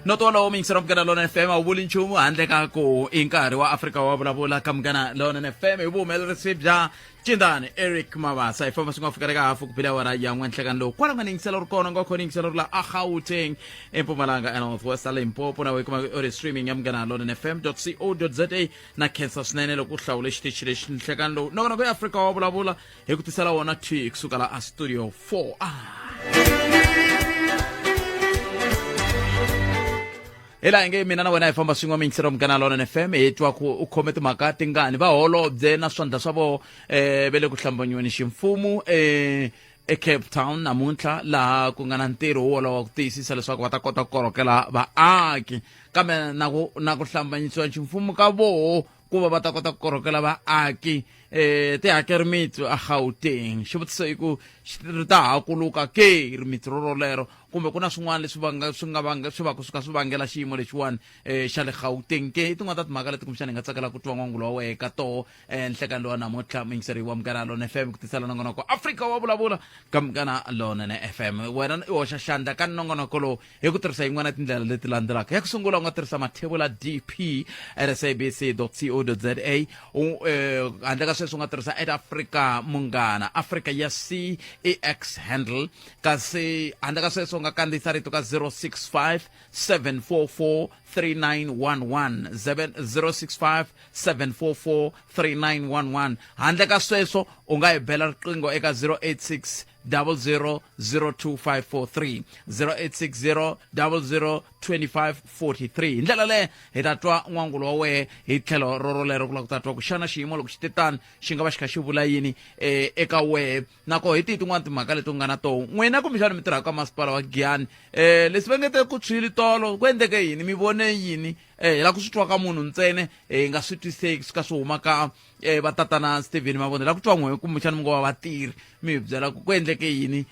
Noto wolowo muyingiseri wa Munghana Lonene FM a wu vuli nchumu handle ka ku i nkarhi wa Afrika wa vulavula ka Munghana Lonene FM hi vuhumelerisi bya Cindani Eric Mabasa. Hi famba swi nga fika eka hafu ku bile awara ya n'we nhlekani lowu kwala nga ni yingisela ri kona nga khona yingisela ri la a Gauteng, eMpumalanga and North West, Limpopo na we kuma uri streaming ya Munghana Lonene FM co za. Na khensa swinene loko u hlawule xitichi lexi nhlekani lowu. Nongonoko ya Afrika wa vulavula hi ku tisela wona thwi kusuka la a studio 4 ah. Hi laha hi nge mina na wena hi famba swin'we miyingiselo Munghana Lonene FM, hi twa ku u khome timhaka tingani. Va holobye na swandla swa voho va le ku hlambanyiweni ximfumo eCape Town namuntlha, laha ku nga na ntirho wolowo wa ku tiyisisa leswaku va ta kota ku korhokela vaaki, kambe na ku hlambanyisiwa ximfumo ka voho ku va va ta kota ku korhokela vaaki tihakeri mitsu a Gauteng. Xivutiso i ku ri ta hakuluka ke rimitsu ro rolero, kumbe ku na swin'wana leswi vanga swi nga vanga swi va ku suka swi vangela xiyimo lexiwani xa le Gauteng ke? I tin'wana ta timhaka leti kumbexana hi nga tsakela ku twa n'wangulo wa wehe ka toho nhlekani lowa namuntlha. Muyingiseri wa Munghana Lonene FM, ku tisela nongonoko Afrika wa vulavula ka Munghana Lonene FM, wena i hoxa xandla ka nongonoko lowu hi ku tirhisa yin'wana ya tindlela leti landzelaka. Ya ku sungula, u nga tirhisa mathebula dp at sabc co za. Handle ka sweswo, u nga tirhisa at Africa Munghana, Africa ya c e x handle. Kasi handle ka sweswo, u nga kandziyisa rito ka 065 744 3911, 065 744 3911. Handle ka sweswo, u nga hi bela riqingho eka 086 00 02543, 0860 00 2543. Hi ndlela leyo hi ta twa n'wangulo wa wehe hi tlhelo rorolero, ku lava ku ta twa ku xana xiyimo loko xi te tani xi nga va xi kha xi vula yini eka wehe, nako hi tihi tin'wana timhaka leti u nga na toho n'wina kumbexana mi tirhaka ka masipala wa Giyani. Leswi va nge te ku tshwili tolo, ku endleke yini, mi vone yini? Hi lava ku swi twa ka munhu ntsena, hi nga swi twiseki swi ka swi huma ka vatatana Steven Mavonde. La ku twa n'we kumbexana mi ngo va vatirhi, mi hi byela ku ku endleke yini,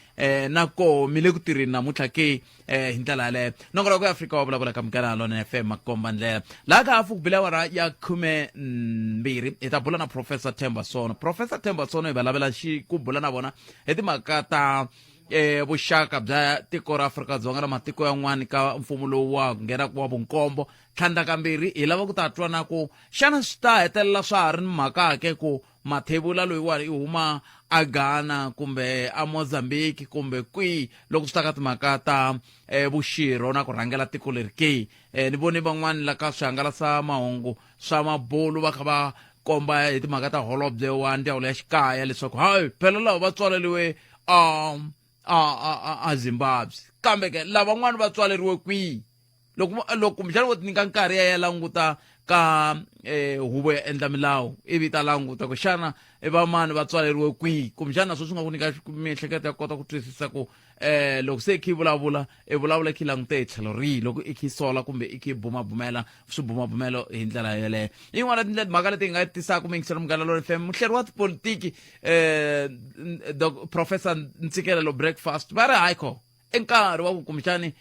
na koho mi le ku tirheni namuntlha ke? Hi ndlela yaleyo, nongonoko ya Afrika wa vulavula ka Munghana Lonene FM makomba ndlela. Laha ka hafu ku bile awara ya 12, hi ta bula na Professor Themba Sono. Professor Themba Sono hi va lavela xi ku bula na vona hi timhaka ta vuxaka bya tiko ra Afrika-Dzonga na matiko yan'wani ka mfumo lowu wa nghenaka wa vunkombo. Tlhandlakambirhi, hi lava ku ta twa na ku xana swi ta hetelela swa ha ri ni mhaka ke ku Mathebula loyiwani i huma a Ghana kumbe a Mozambique kumbe kwihi, loko swi ta ka timhaka ta vuxirho na ku rhangela tiko leri ke? Ni vone van'wani la ka swihangalasa mahungu swa mabulu va kha va komba hi timhaka ta holobye wa ndzawulo ya xikaya leswaku hayi phela lava va tswaleriwe a Zimbabwe, kambe ke lavan'wani va tswaleriwe kwihi? Loko kumbexana vo tinyika nkarhi ya ya languta ka huvo ya endla milawu, ivi ta languta ku xana i vamani va tswaleriwe kwihi, kumbexana naswo swi nga ku nyika miehleketo ya kota ku twisisa ku loko se i kha i vulavula, i vulavula i kha i langute hi tlhelo rihi, loko i kha i sola kumbe i kha i bumabumela swibumabumelo hi ndlela yeleyo. I yin'wana ya tindlela timhaka leti hi nga tisaka muyingiseri Munghana Lonene FM. Muhleri wa tipolitiki Professor Ntsikelelo Breakfast va ri hayi kho i nkarhi wa ku kumbexani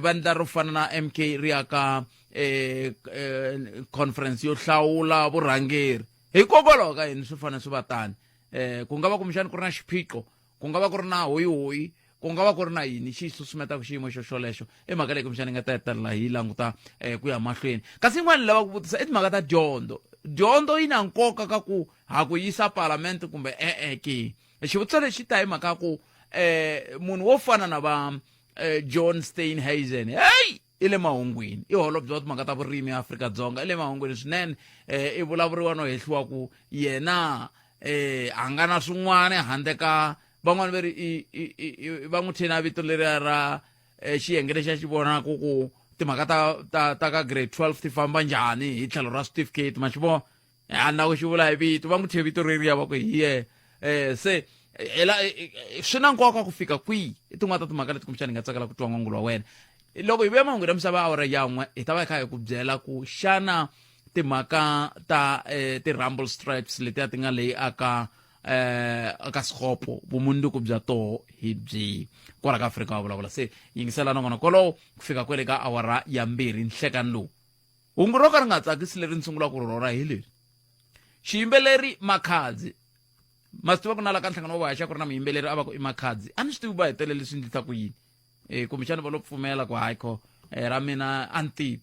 vandla ro fana na MK ri ya ka conference yo hlawula vurhangeri. Hikokwalaho ka yini swi fanele swi va tani? Ku nga va kumbexani ku ri na xiphiqo, ku nga va ku ri na hoyihoyi, ku nga va ku ri na yini xi susumetaka xiyimo xo xolexo? I mhaka leyi kumbexani yi nga ta hetelela hi languta ku ya mahlweni. Kasi yin'wana ni lava ku vutisa i timhaka ta dyondzo. Dyondzo yi na nkoka ka ku ha ku yisa palamende kumbe e-e ke? Xivutiso lexi ta hi mhaka ku munhu wo fana na va John Steenhuisen, hey, i le mahungwini, i holobye wa timhaka ta vurimi eAfrika-Dzonga, i le mahungwini swinene. I vulavuriwa no hehliwa ku yena a nga na swin'wana handle ka van'wani va ri va n'wi thye na vito leriya ra xiyenge lexi a xi vonaka ku timhaka ta ka grade 12 ti famba njhani hi tlhelo ra certificate, ma xi vona? A na ku xi vula hi vito, va n'wi thye vito reriya va ku hi yena. Se hela swi na nkoka ku fika kwihi? I tin'wana ta timhaka leti kumbexana hi nga tsakela ku twa n'wangulo wa wena. Loko hi vuya mahungu ya misava awara ya n'we, hi ta va hi kha hi ku byela ku xana timhaka ta ti-rumble stripes letiya ti nga leyi aka aka sikopo, vumundzuku bya toho hi byihi? Kwala ka Afrika wa vulavula. Se yingisela nongonoko kolowo ku fika kwele ka awara ya 2 nhlekani lowu. Hungu ro ka ri nga tsakisi leri ni sungulaka ku rhurha hi leri. Xiyimbeleri Makhadzi. Ma swi tiva ku na la ka nhlangano wa vahaxa ku ri na muyimbeleri a va ku i Makhadzi. A ni swi tivi va hetelele swi endlisa ku yini. Kumbexana va lo pfumela ku hayi kho. Ra mina a ni tivi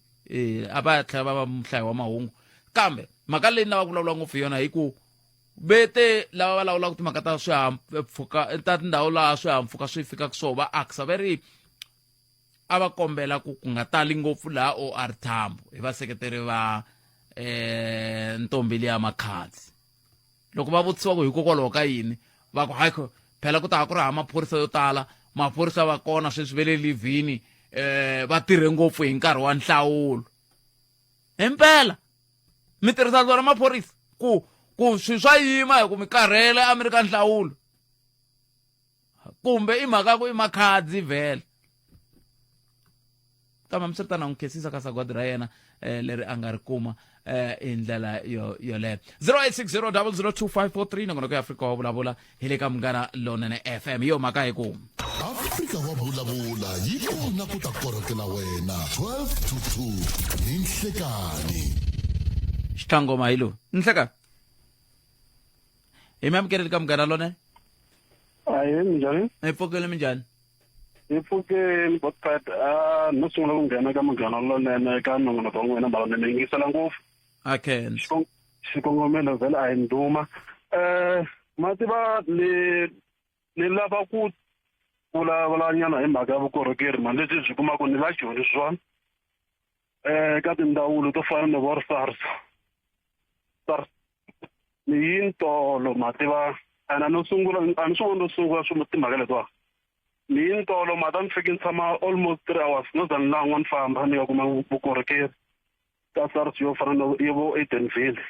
a va tlhela va va muhlayi wa mahungu kambe mhaka leyi ni lavaka ku vulavula ngopfu hi yona hi ku vete lava va lawulaka timhaka ta swihahampfhuka ta tindhawu laha swihahampfhuka swi fikaka swona va aksa va ri a va kombela ku ku nga tali ngopfu laha OR Tambo hi vaseketeri va ntombi liya Makhadzi loko va vutisiwa ku hikokwalaho ka yini va ku hayi phela ku ta ku ri hava maphorisa yo tala maphorisa va kona sweswi ve le livhini va tirhe ngopfu hi nkarhi wa nhlawulo himpela mi tirhisa rona maphorisa ku ku swi swa yima hi ku mi karhele a mi ri ka nhlawulo kumbe i mhaka ku i makhadzi vhele kambe hambiswiritano n'wi khensisa ka sagwadi ra yena leri a nga ri kuma hi ndlela yo yoleyo. 0860002543 nongonoko ya Afrika wa vulavula hi le ka Munghana Lonene FM hi yo mhaka hi ku Afrika wa vulavula yi kona ku ta korhokela wena 12 to 2 ni nhlekani. Xitlhangoma hi lowu nhlekani hi mi amukeleli ka Munghana Lonene. Ahee, minjhani? Hi pfukile, minjhani? Hi pfukeni Botpet. A no sungula ku nghena ka Munghana Lonene ka nongonoko wa n'wina mara ni mi yingisela ngopfu. A khensa. Xikongomelo vhele a hi ndhuma. Ma tiva ni ni lava ku vulavula nyana hi mhaka ya vukorhokeri mhani lebyi byi kumaka ni la Joni swona ka tindzawulo to fana na vo SARS. SARS ni yi ntolo ma tiva and a no sungula a ni swi voni no sungula swi timhaka letiwa ni yi ntolo ma ta ni fike ni tshama almost 3 hours no za ni lan'wa ni famba ni ya kuma vukorhokeri ka SARS yo fana na yo vo Edenville.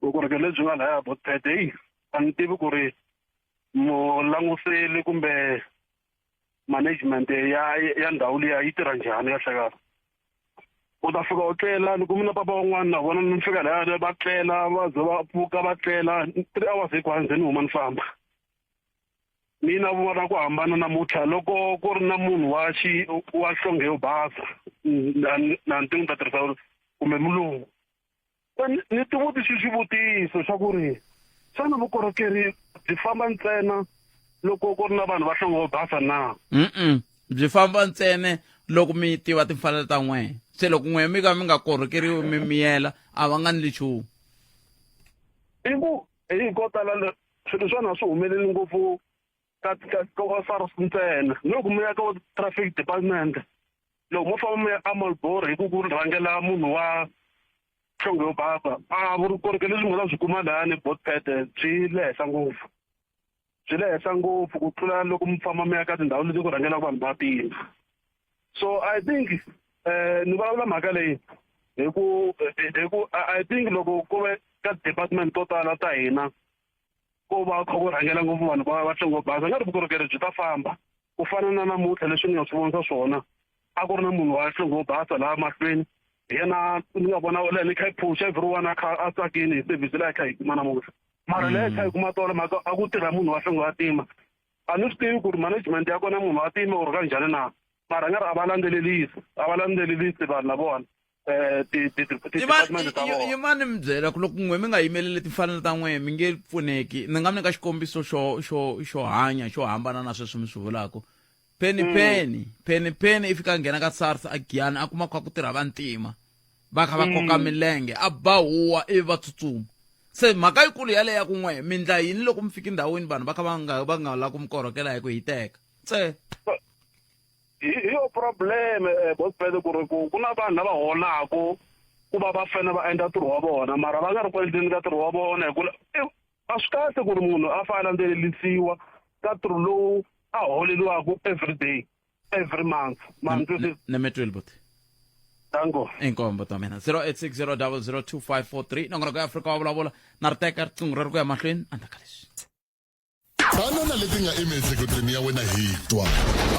Vukorhokeri lebyi nga laya Botpet heyi a ni tivi ku ri mulanguseli kumbe management ya ya ndhawu liya yi tirha njhani kahle kahle. U ta fika u tlela ni kumi na papa van'wana na vona ni fika laya va tlela va ze va pfuka va tlela 3 hours hinkwayo nze ni huma ni famba. Mina vona ku hambana namuntlha loko ku ri na munhu wa xi wa nhlonge yo basa na ni tivi ni ta tirhisa kumbe mulungu ni ti vutise xivutiso xa ku ri xana vukorhokeri byi famba ntsena loko ku ri na vanhu va nhlonge yo basa na? Byi famba ntsena loko mi tiva timfanelo ta n'wehe. Se loko n'wehe mi ka mi nga korhokeriwi mi miyela a va nga ndli nchumu. I ku hi ko tala swilo swa na swi humeleli ngopfu ka ka ka SARS ntsena loko mi ya ka traffic department loko mo famba mi ya amalbor hi ku ku rhangela munhu wa nhlonge yo basa a vukorhokeri lebyi nga ta byi kuma lahani Botpet byi le henhla ngopfu byi le henhla ngopfu ku tlula loko mi famba mi ya ka tindhawu leti ku rhangelaka vanhu va tima so I think ni vulavula mhaka leyi hi ku hi ku I think loko ku ve ka department to tala ta hina ko va kha ku rhangela ngopfu vanhu va va nhlonge yo basa nga ri vukorhokeri byi ta famba ku fana na namuntlha leswi ni nga swi vonisa swona a ku ri na munhu wa nhlonge yo basa laha mahlweni hi yena ni nga vona leyi ni kha yi phusha everyone a kha a tsakini hi service leyi a kha yi kuma namuntlha mara leyi kha yi kuma tolo mhaka a ku tirha munhu wa nhlonge wa tima a ni swi tivi ku ri management ya kona munhu wa tima or ka njhani na mara nga ri a va landzelelisi a va landzelelisi vanhu lavona ti-department ta vona. Yimani mi byela ku loko n'we mi nga yimeleli timfanelo ta n'we mi nge pfuneki ni nga mi nyika xikombiso xo xo xo hanya xo hambana na sweswi mi swi vulaka peni peni peni peni i fika nghena ka SARS a Giyani a kuma kha ku tirha vantima va kha va koka milenge a ba huwa ivi va tsutsuma se mhaka yikulu yaleyo ya ku n'we mi ndla yini loko mi fika endhawini vanhu va kha va nga va nga lavi ku mi korhokela hi ku hiteka ntsena. Hi hi yo problem boss Pele ku ri ku ku na vanhu lava holaku ku va va fanele va endla ntirho wa vona mara va nga ri ku endleni ka ntirho wa vona hi ku a swi kahle ku ri munhu a fanele a landzelelisiwa ka ntirho lowu a holeliwaku every day every month ma ni twisisa ni mi twile buti danko inkombo ta mina 0860002543 nongonoko ya Afrika wa vulavula na ri teka riqingho ra ri ku ya mahlweni endzhaku ka leswi Tana na leti nga emiehleketweni ya wena hi twa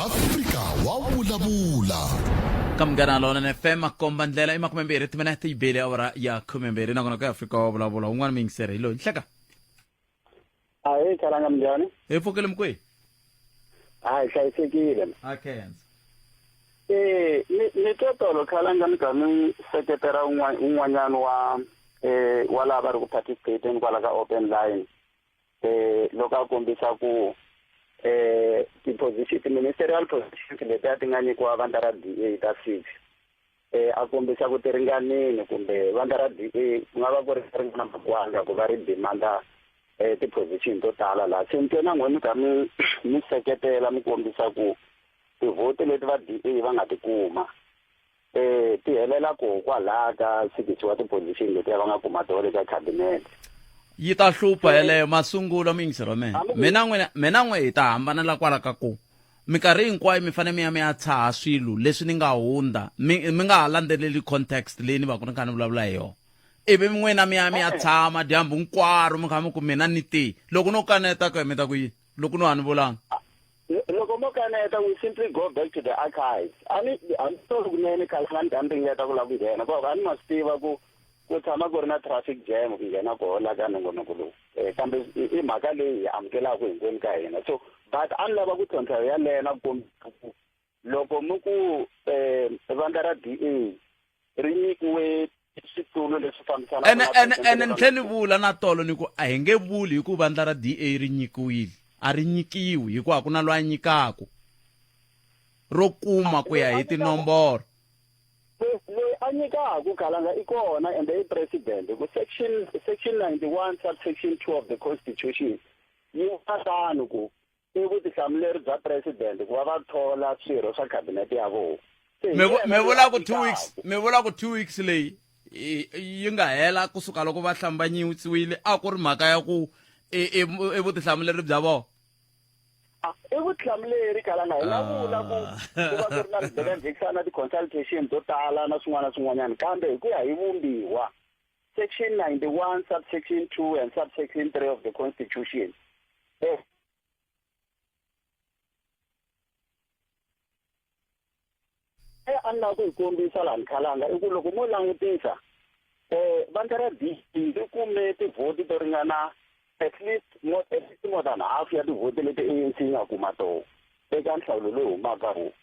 Afrika wa vulavula. Ka Munghana Lonene FM makomba ndlela i makumembirhi timinete yi bile awara ya khumembirhi nakona ka Afrika wa vulavula un'wana muyingiseri hi loyi nhleka. Ahee Khalanga minjhani? Hi pfukile mukweyi. Hayi hlayisekile. A khensa. Eh ni ni twa tolo Khalanga mi ka mi seketela un'wanyana wa eh wa lava ri ku participateni kwala ka open line. Eh loko a kombisa ku Ti-position, ti-ministerial positions letiya ti nga nyikiwa vandla ra DA ta 6, a kombisa ku ti ringanile kumbe vandla ra DA ku nga va ku ri ringana makwanga ku va ri demanda ti-position to tala laha. Se ni twe na n'we mi ka mi seketela, mi kombisa ku tivhoti leti va DA va nga ti kuma ti helela koho kwalaya ka 6 wa ti-position letiya va nga kuma toho le ka cabinet. Yi ta hlupha yeleyo masungulo, miyingiseri wa mina. Mina n'wina, mina n'we hi ta hambanela kwala ka ku minkarhi hinkwayo mi fanele mi ya mi ya tshaha swilo leswi ni nga hundza, mi nga ha landzeleli context leyi ni va ku ni kha ni vulavula hi yona, ivi n'wina mi ya mi ya tshama dyambu hinkwaro mi kha mi ku mina ni te. Loko no kaneta ke mi ta ku yini loko no ha ni vulanga? Loko mo kaneta, we simply go back to the archives. A ni hambi kunene khale nga ni ta ni ringeta ku lava ku nghena, ku a ni ma swi tiva ku ku tshama ku ri na traffic jam ku nghena koho la ka nongonoko lowu, kambe i mhaka leyi hi amukelaka hinkwenu ka hina. So but a ni lava ku tlhontlha yaleyo na ku kombisa ku loko mi ku vandla ra DA ri nyikiwe switulu leswi fambisanaka ene ene ene ni tlhela ni vula na tolo ni ku a hi nge vuli hi ku vandla ra DA ri nyikiwile. A ri nyikiwi hikuva a ku na loyi a nyikaku, ro kuma ku ya hi tinomboro. Loyi a nyikaku, Khalanga, i kona, ende i president, ku section 91 subsection 2 of the constitution yi vula tano ku i vutihlamuleri bya president ku va va thola swirho swa cabinet ya vona. Mi vula ku 2 weeks, mi vula ku 2 weeks leyi yi nga hela kusuka loko va hlambanyiwile, a ku ri mhaka ya ku i vutihlamuleri bya vona? I vutihlamuleri, Khalanga. Hi nga vula ku ku va ku ri na mibhekanjhekisano na ti-consultation to tala na swin'wana na swin'wanyana, kambe hi ku ya hi vumbiwa, section 91 subsection 2 and subsection 3 of the constitution, a ni lava ku yi kombisa laha, Khalanga, i ku loko mo langutisa, vandla ra DA ri kume tivhoti to ringana at least more than half ya tivhoti leti ANC yi nga kuma toho eka nhlawulo lowu humaka wo.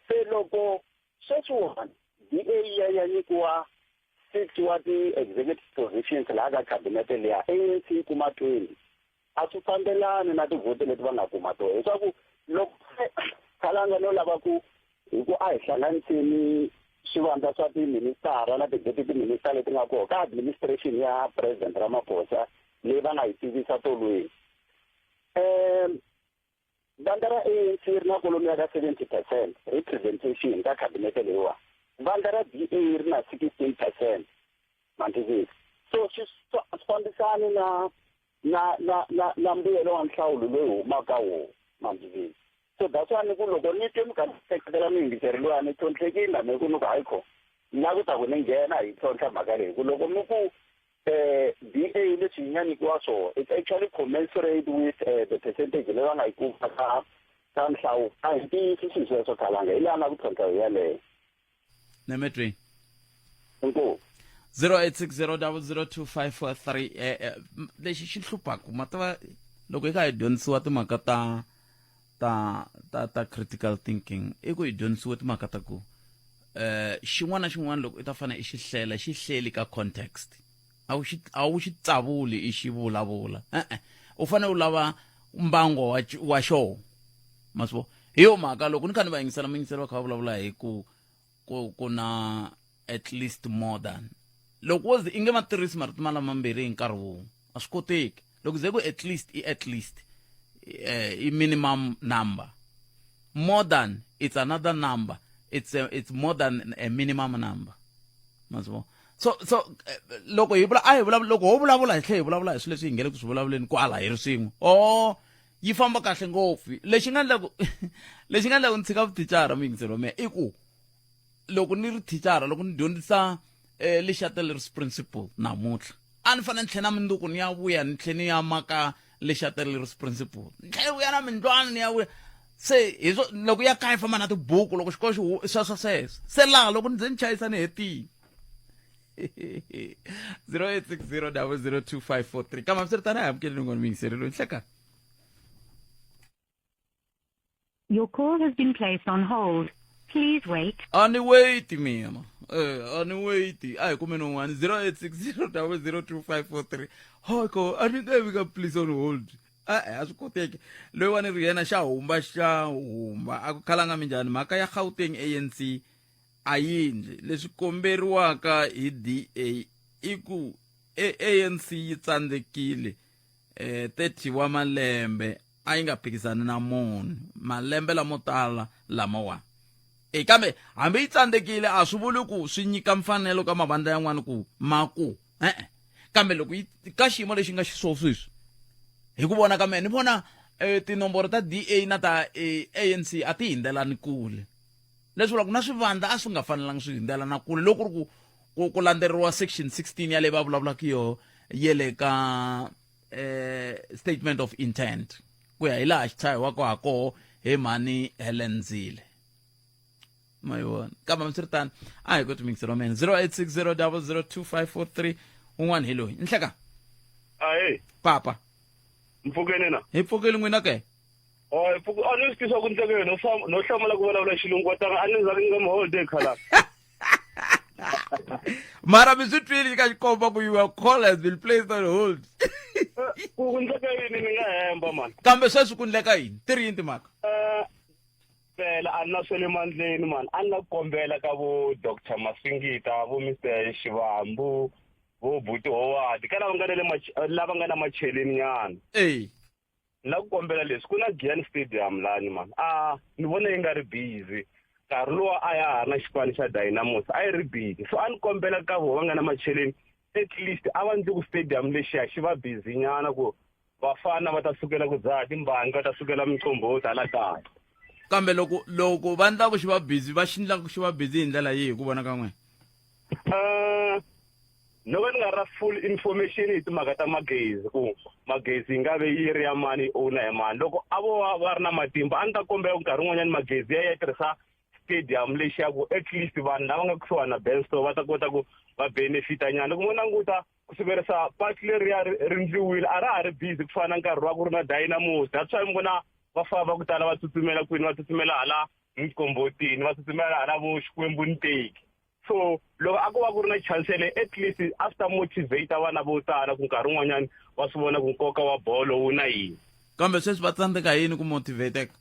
Se loko sweswiwani DA ya nyikiwa 6 wa ti-executive positions laha ka cabinet liya, ANC yi kuma 20, a swi fambelani na tivhoti leti va nga kuma toho. Leswaku loko Khalanga no lava ku hi ku a hi hlanganiseni swivandla swa tiministara na ti-deputy minister leti nga kona ka administration ya President Ramaphosa leyi va nga yi tivisa tolweni, vandla ra ANC ri na kwalomuya ka 70% representation ka cabinet leyiwa, vandla ra DA ri na 16%, mantivisi. So swi fambisani na mbuyelo wa nhlawulo lowu humaka wo, mantivisi. So that's why ni ku loko ni twe mi karhi seketela muyingiseri luya, ni tlhontlhekile na me ku ni ku hayi kho ni lava ku ta ku ni nghena hi tlhontlha mhaka leyi, ku loko mi ku DA leswi yi nga nyikiwa swona, it's actually commensurate with the percentage leyi va nga yi kuma ka nhlawulo. A hi ntiyisi swilo sweswo, Khalanga, hi laha na ku tlhontlha hi yaleyo. Nemetweni. Inkomu. 0860002543. Lexi xi hluphaku ma tiva, loko hi kha hi dyondzisiwa timhaka ta critical thinking, i ku hi dyondzisiwe timhaka ta ku xin'wana na xin'wana loko i ta fanele i xi hlela, xi hleli ka context. A wu xi tsavuli i xi vulavula, e-e, u fanele u lava mbango wa xoho, ma swi vona. Hi yo mhaka loko ni kha ni va yingisela muyingiseli va kha va vulavula hi ku na at least, more than, loko wo ze i nge ma tirhisi marito ma lamambirhi hi nkarhi wun'we, a swi koteki. Loko ze ku at least, i at least, i minimum number. More than, it's another number, it's more than a minimum number, ma swi vona. So loko hi vula, a hi vulavula, loko ho vulavula hi tlhela hi vulavula hi swilo leswi hi nge le ku swi vulavuleni kwala hi ri swin'we, o yi famba kahle ngopfu. Lexi nga endlaku ni tshika vuthicara, muyingiseri wa mina, i ku loko ni ri thicara, loko ni dyondzisa Le Chatelier's principle namuntlha, a ni fanele ni tlhela mundzuku ni ya vuya ni tlhela ni ya maka Le Chatelier's principle, ni tlhela vuya na mindlwana ni ya vuya. Se hi swo loko ya kaya famba na tibuku loko xikolo xi sweswo sweswo. Se laha loko ni ze ni chayisa ni hetile. 0860002543. Kambe hambiswiritano, a hi amukeli nin'wana muyingiseri loyi. Nhlekani. Your call has been placed on hold. Please wait. A ni wait mina, a ni wait. A hi kumeni un'wana. 0860002543. Hoko a ni nge vi ka please on hold. E-e a swi koteki loyiwani ri yena xa humba xa humba a ku khalanga minjhani mhaka ya Gauteng ANC a yi ndli leswi komberiwaka hi DA i ku ANC yi tsandzekile 30 wa malembe a yi nga phikizani na munhu malembe lamo tala lamawani e kambe hambi yi tsandzekile a swi vuli ku swi nyika mfanelo ka mavandla yan'wana ku ma ku e-e kambe loko yi ka xiyimo lexi nga xiswona sweswi hi ku vona ka mehe ni vona tinomboro ta DA na ta ANC a ti hindzelani kule leswi vulaka na swivandla a swi nga fanelangi swi hindzelana kule loko ku ri ku ku ku landzeriwa section 16 ya leyi va vulavulaka yoho ye le ka statement of intent ku ya hi laha xi tshahiwaka ha koho hi mhani Helen Zille ma yi vona kambe hambiswiritano a hi koti mixero mina 0860002543 un'wana hi loyi nhleka Ahee, papa mpfukeni na. hi pfukile n'wina ke Oh, pfuku a ni swi tisa ku ntlekeni no no hlamula ku vulavula xilungu wa tanga a ni za ni nga muholiday khala. Mara mi swi twile ka xikomba ku your call has been placed on hold. Ku ku ndleka yini ni nga hemba man. Kambe sweswi ku ndleka yini? Ti ri yini timhaka? Phela a na swa le mandleni man. A ni la ku kombela ka vo Dr Masingita, vo Mr Shivambu, vo Buti Howard, ka lava nga na le lava nga na macheleni nyana. Eyi. Ni la ku kombela leswi ku na Giyani Stadium lani man a ni vona yi nga ri busy nkarhi lowa a ya ha ri na xipano xa Dynamos a yi ri busy so a ni kombela ka vo va nga na macheleni at least a va ndli ku stadium lexiya xi va busy nyana ku vafana va ta sukela ku dzaha timbangi va ta sukela miqombhoti hala kaya. Kambe loko loko va ndla ku xi va busy va xi ndla ku xi va busy hi ndlela yihi hi ku vona ka n'wina? No va ni nga ri na full information hi timhaka ta magezi ku magezi yi nga ve yi ri ya mani yi owner hi mani loko a vo va va ri na matimba a ni ta kombela ku nkarhi wun'wanyana magezi ya ya tirhisa stadium lexiya ku at least vanhu lava nga kusuhani na Bensto va ta kota ku va benefita nyana loko mo languta ku sukerisa patu leriya ri ri ndliwile a ra ha ri busy ku fana na nkarhi wa ku ri na Dynamos that's why mi vona va famba va ku tala va tsutsumela kwini va tsutsumela hala Mqombothini va tsutsumela hala vo Xikwembu Nteki So loko a ko va ku ri na chance yaleyo at least a swi ta motivate vana vo tala ku nkarhi wun'wanyana va swi vona ku nkoka wa bolo wu na yini. Kambe sweswi va tsandzeka hi yini ku motivateka?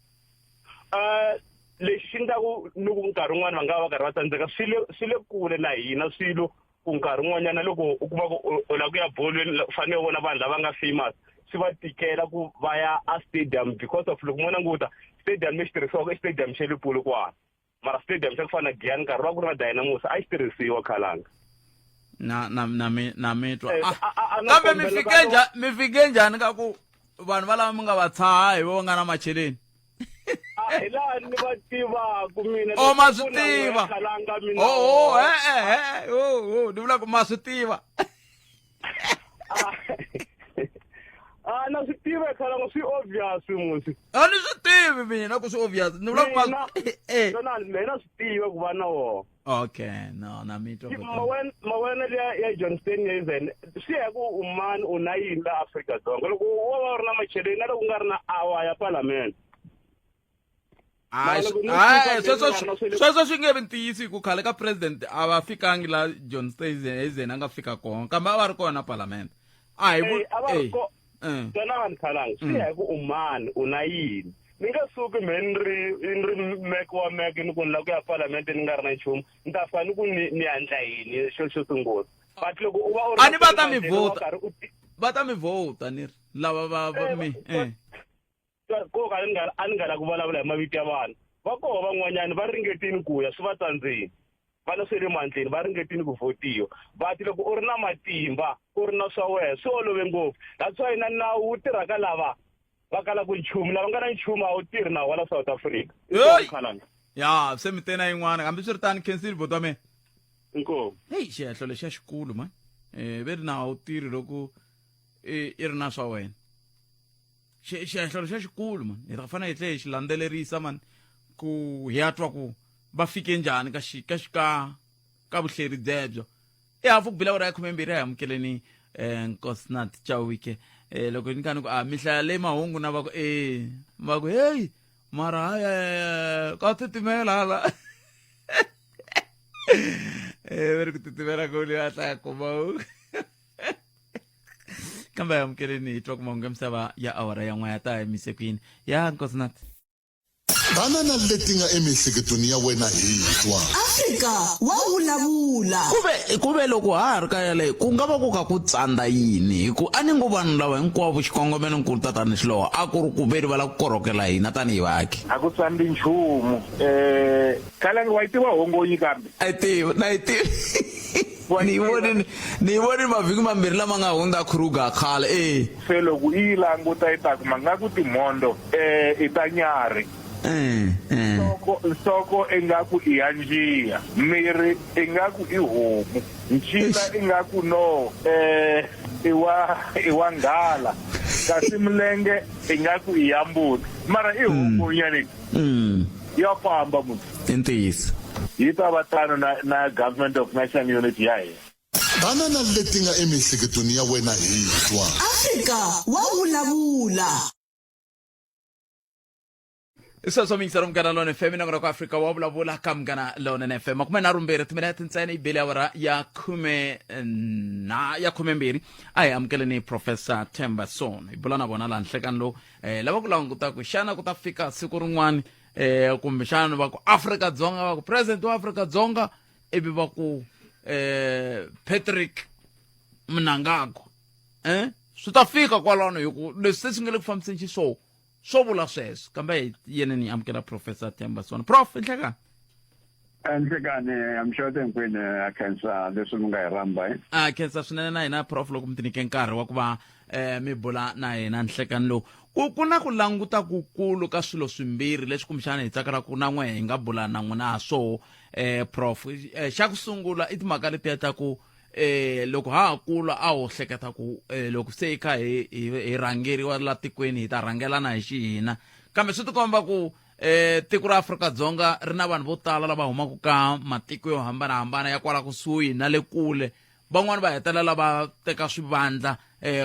Lexi xi endlaku ni ku nkarhi wun'wani va nga va va karhi va tsandzeka swi le swi le kule na hina swilo ku nkarhi wun'wanyana loko u kuma ku u lava ku ya bolweni u fanele u vona vanhu lava nga famous swi va tikela ku va ya a stadium because of loko mo languta stadium lexi tirhisiwaka i stadium xa le Polokwane. Mara stadium xa ku fana na Giyani nkarhi wa ku ri na Dynamos a xi tirhisiwa khalanga. Na na na mi na mi twa. Eh, Ah, a- a- a no kambe mi kombela fike ka- njha mi fike njhani ka ku vanhu va lava mi nga va tshaha hi vo nga na macheleni? A hi laha ni va tivaku mina. Oh, ma swi Ku na tiva. n'we Khalanga mina. Oh, oh, eh eh eh, oh, oh, ni vula ku ma swi tiva. Ah, na swi tiva khalanga swi obvious musi. A ni swi tivi mina ku swi obvious. Ni vula ku ma Mina- eh. Tona mina swi tiva ku va na wona. Okay, no, na mi twa. Mawena mawena liya ya John Steenhuisen swi ya ku u mani u na yini la Afrika-Dzonga loko wo va u ri na macheleni na loko u nga ri na awa ya palamende. Hayi, Mara loko no hayi, suka sweswo Benny Ngana swele- sweswo swi nge vi ntiyiso hi ku khale ka president a va fikangi la John Steenhuisen a nga fika kona kambe a va ri kona palamende a hi vu Eh, a va ri eh, ko- eh. Twana vanhu khalanga swi ya hi ku u mani u na yini ni nge suki me ni ri ni ri mek wa mek ni ku ni lava ku ya palamende ni nga ri na nchumu ni ta fika ni ku ni ni ya endla yini xo xo sungula but loko u va u ri A ni va ta mi na vhota. karhi u ti- va ta mi vhota ni ri lava va va Eh, mi va- eh. Ko ka ni nga a ni nga la ku vulavula hi mavito ya vanhu va koho van'wanyana va ringetini ku ya swi va tsandzeni va na swe le mandleni va ringetini ku votiwa but loko u ri na matimba u ri na swa wena swi olove ngopfu that's why na nawu wu tirhaka lava va kalaka nchumu lava nga na nchumu a wu tirhi nawu wa la South Africa. Hey! Khalanga. Ya se mi te na yin'wana hambi swi ri tani khensile buti wa mina. Inkomu. Heyi xihehlo lexiya xikulu mani ve ri nawu a wu tirhi loko i ri na swa wena. Xihehlo lexiya xikulu mani hi ta fanele hi tlhe hi xi landzelerisa mani ku hi ya twa ku va fike njhani ka xi ka xi ka ka vuhleri byebyo. I hafu ku bila awara ya khumembirhi a hi amukeleni Nkosinathi Chauke loko ni kha ni ku a mi hlaya le mahungu na va ku e va ku heyi mara hayi ka titimela hala va ri ku titimela ku le a hlaya kuma. Kambe amukeleni hi twa ku mahungu ya misava ya awara ya n'we ya ta yimise ku yini ya Nkosinathi. Tana na leti nga emiehleketweni ya wena hi twa. Afrika wa vulavula. Kuve kuve loko ha ha ri ka yaleyo ku nga va ku ka ku tsandza yini hi ku a ni ngo vanhu lava hinkwavo xikongomelo nkulu tatani Xilowa a ku ri ku veri va lava ku korhokela hina tanihi vaaki. A ku tsandzi nchumu. Um Khalangi wa yi tiva hongonyi kambe? A yi tivi na yi tivi ni yi vonini ni yi vonini mavhiki mambirhi lama nga hundza Kruger khale e. Se loko i yi languta i ta kuma nga ku timhondzo um i ta nyarhi. Nhloko nhloko ingaku i ya njiya, miri ingaku i homu, ncila ingaku no um i wa i wa nghala, kasi milenge ingaku i ya mbuti. Mara i homu nyani ya famba munhu. I ntiyiso. Yi ta va tano na na Government of National Unity ya hina. Tana na leti nga emiehleketweni ya wena hi twa. Afrika wa vulavula. I sweswo miyingiselo Munghana Lone FM nongonoko ku Afrika wa vulavula ka Munghana Lonene FM 32 timinete ntsena yi bile awara ya khume na ya khumembirhi a hi amukeleni Professor Themba Son hi bula na vona laha nhlekani lowu lava ku languta ku xana ku ta fika siku rin'wana kumbexana va ku Afrika Dzonga va ku president wa Afrika Dzonga ivi va ku Patrick Mnangagwa swi ta fika kwalano hi ku leswi se swi nga le ku fambiseni xiswona swo vula sweswo kambe hi yeneni hi amukela Professor Themba Sona. Prof, nhlekani. Nhlekani amxote hinkwenu a khensa leswi mi nga hi rhamba. A khensa swinene na hina Prof loko mi tinike nkarhi wa ku va mi bula na hina nhlekani lowu. Ku na ku languta kukulu ka swilo swimbirhi leswi kumbexana hi tsakelaka na n'we hi nga bula na n'wina ha swoho Prof. Xa ku sungula i timhaka letiya ta ku loko ha ha kula a ho hleketa ku loko se hi kha hi hi rhangeriwa la tikweni hi ta rhangelana hi xihina kambe swi tikomba ku tiko ra Afrika-Dzonga ri na vanhu vo tala lava humaka ka matiko yo hambanahambana ya kwala kusuhi na le kule van'wani va hetelela va teka swivandla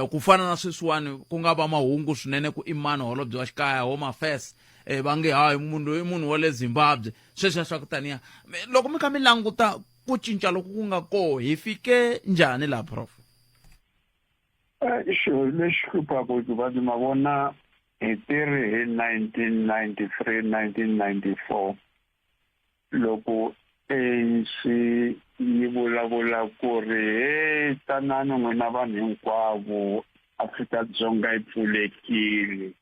ku fana na sweswiwani ku nga va mahungu swinene ku i mani holobye wa xikaya Home Affairs va nge hayi munhu loyi i munhu wa le Zimbabwe sweswiya swa ku taniya loko mi kha mi languta ku cinca loku ku nga koho hi fike njhani laha Prof? Xilo lexi hluphaka hikuva ni ma vona hi tirhi hi 1993 1994 loko ANC yi vulavula ku ri he tanani n'wina vanhu hinkwavo Afrika-Dzonga yi pfulekile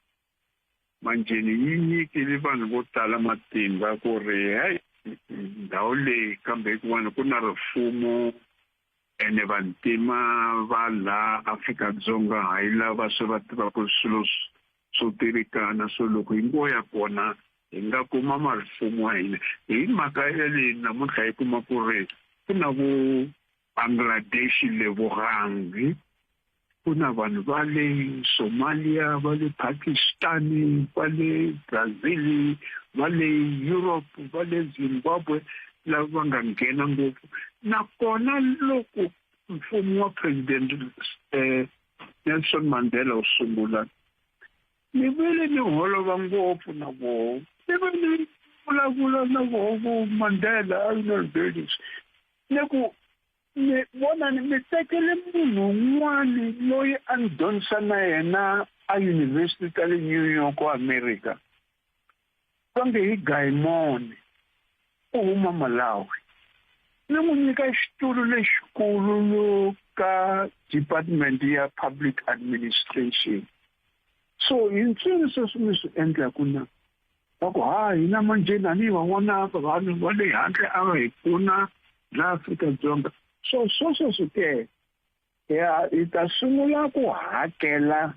Manjheni yi nyikile vanhu vo tala matimba ku ri hey ndhawu leyi kambe kun'wana ku na rifumo ene vantima va la Afrika-Dzonga hayi lava se va tivaka swilo swo tivikana so loko hi ngo ya kona hi nga kuma marifumo wa hina hi mhaka yaleyi namuntlha hi kuma ku ri ku na vo Bangladesh Lebogang ku na vanhu va le Somalia va le Pakistan va le Brazil va le Europe va le Zimbabwe lava va nga nghena ngopfu nakona loko mfumo wa president Nelson Mandela wu sungula ni vele ni holova ngopfu na voho ni ve ni vulavula na voho vo Mandela a yi na ni ku ni vona ni mi tekele munhu un'wani loyi a ni dyondzisa na yena a university ta le New York America va nge hi Gaimone u huma Malawi ni n'wi nyika xitulu lexikulu lo ka department ya public administration so hi ntswini sweswi mi swi endlaku na Va ku, Ha, hina manjheni a ni va vona vanhu va le handle a va hi pfuna la Afrika-Dzonga. So sweswo ke ya hi ta sungula ku hakela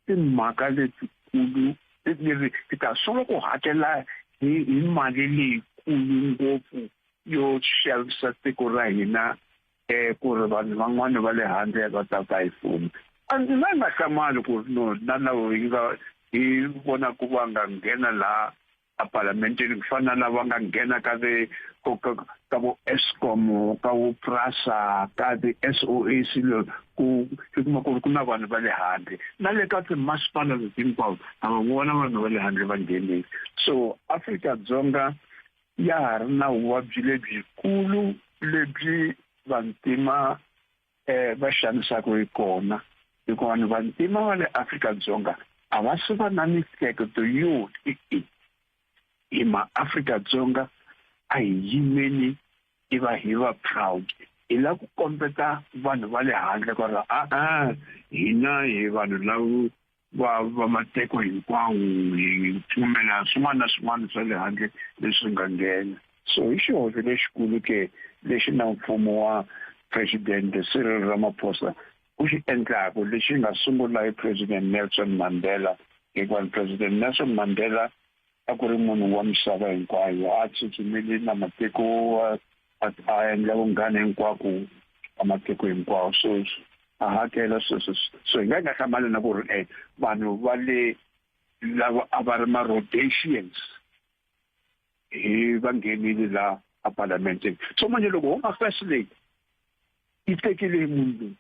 timhaka letikulu hi ta sungula ku hakela hi hi mali leyikulu ngopfu yo xavisa tiko ra hina ku ri vanhu van'wana va le handle va ta ta hi fuma a ndzi nga nga hlamali ku ri no na lavo hi nga hi vona ku va nga nghena laha a palamenteni ku fana na lava nga nghena ka ti ka vo Eskom ka vo Prasa ka ti SOAC ku hi kuma ku ri ku na vanhu va le handle na le ka timasipala leti hinkwawo ha va vona vanhu va le handle va nghenile so Afrika-Dzonga ya ha ri na vuvabyi lebyikulu lebyi vantima va xanisaka hi kona. Hikuva vanhu vantima va le Afrika-Dzonga a va se va na mihleketo yo e-e hi maAfrika-Dzonga a hi yimeni i va hi va proud hi lava ku kombeta vanhu va le handle ku ri a-a hina hi vanhu lava va va matiko hinkwawo hi pfumela swin'wana na swin'wana swa le handle leswi nga nghena so hi xihoxo lexikulu ke lexi na mfumo wa president Cyril Ramaphosa u xi endlaku lexi nga sungula hi president Nelson Mandela hikuva president Nelson Mandela a ku ri munhu wa misava hinkwayo a tsutsumile na matiko a endla vunghana hinkwako ka matiko hinkwawo so a hakela sweswo so hi nga hi nga hlamali na ku ri eh, vanhu va le lava a va ri ma-rhodesians hi va nghenile la a palamenteni so manje loko home affairs leyi yi tekile hi munhu loyi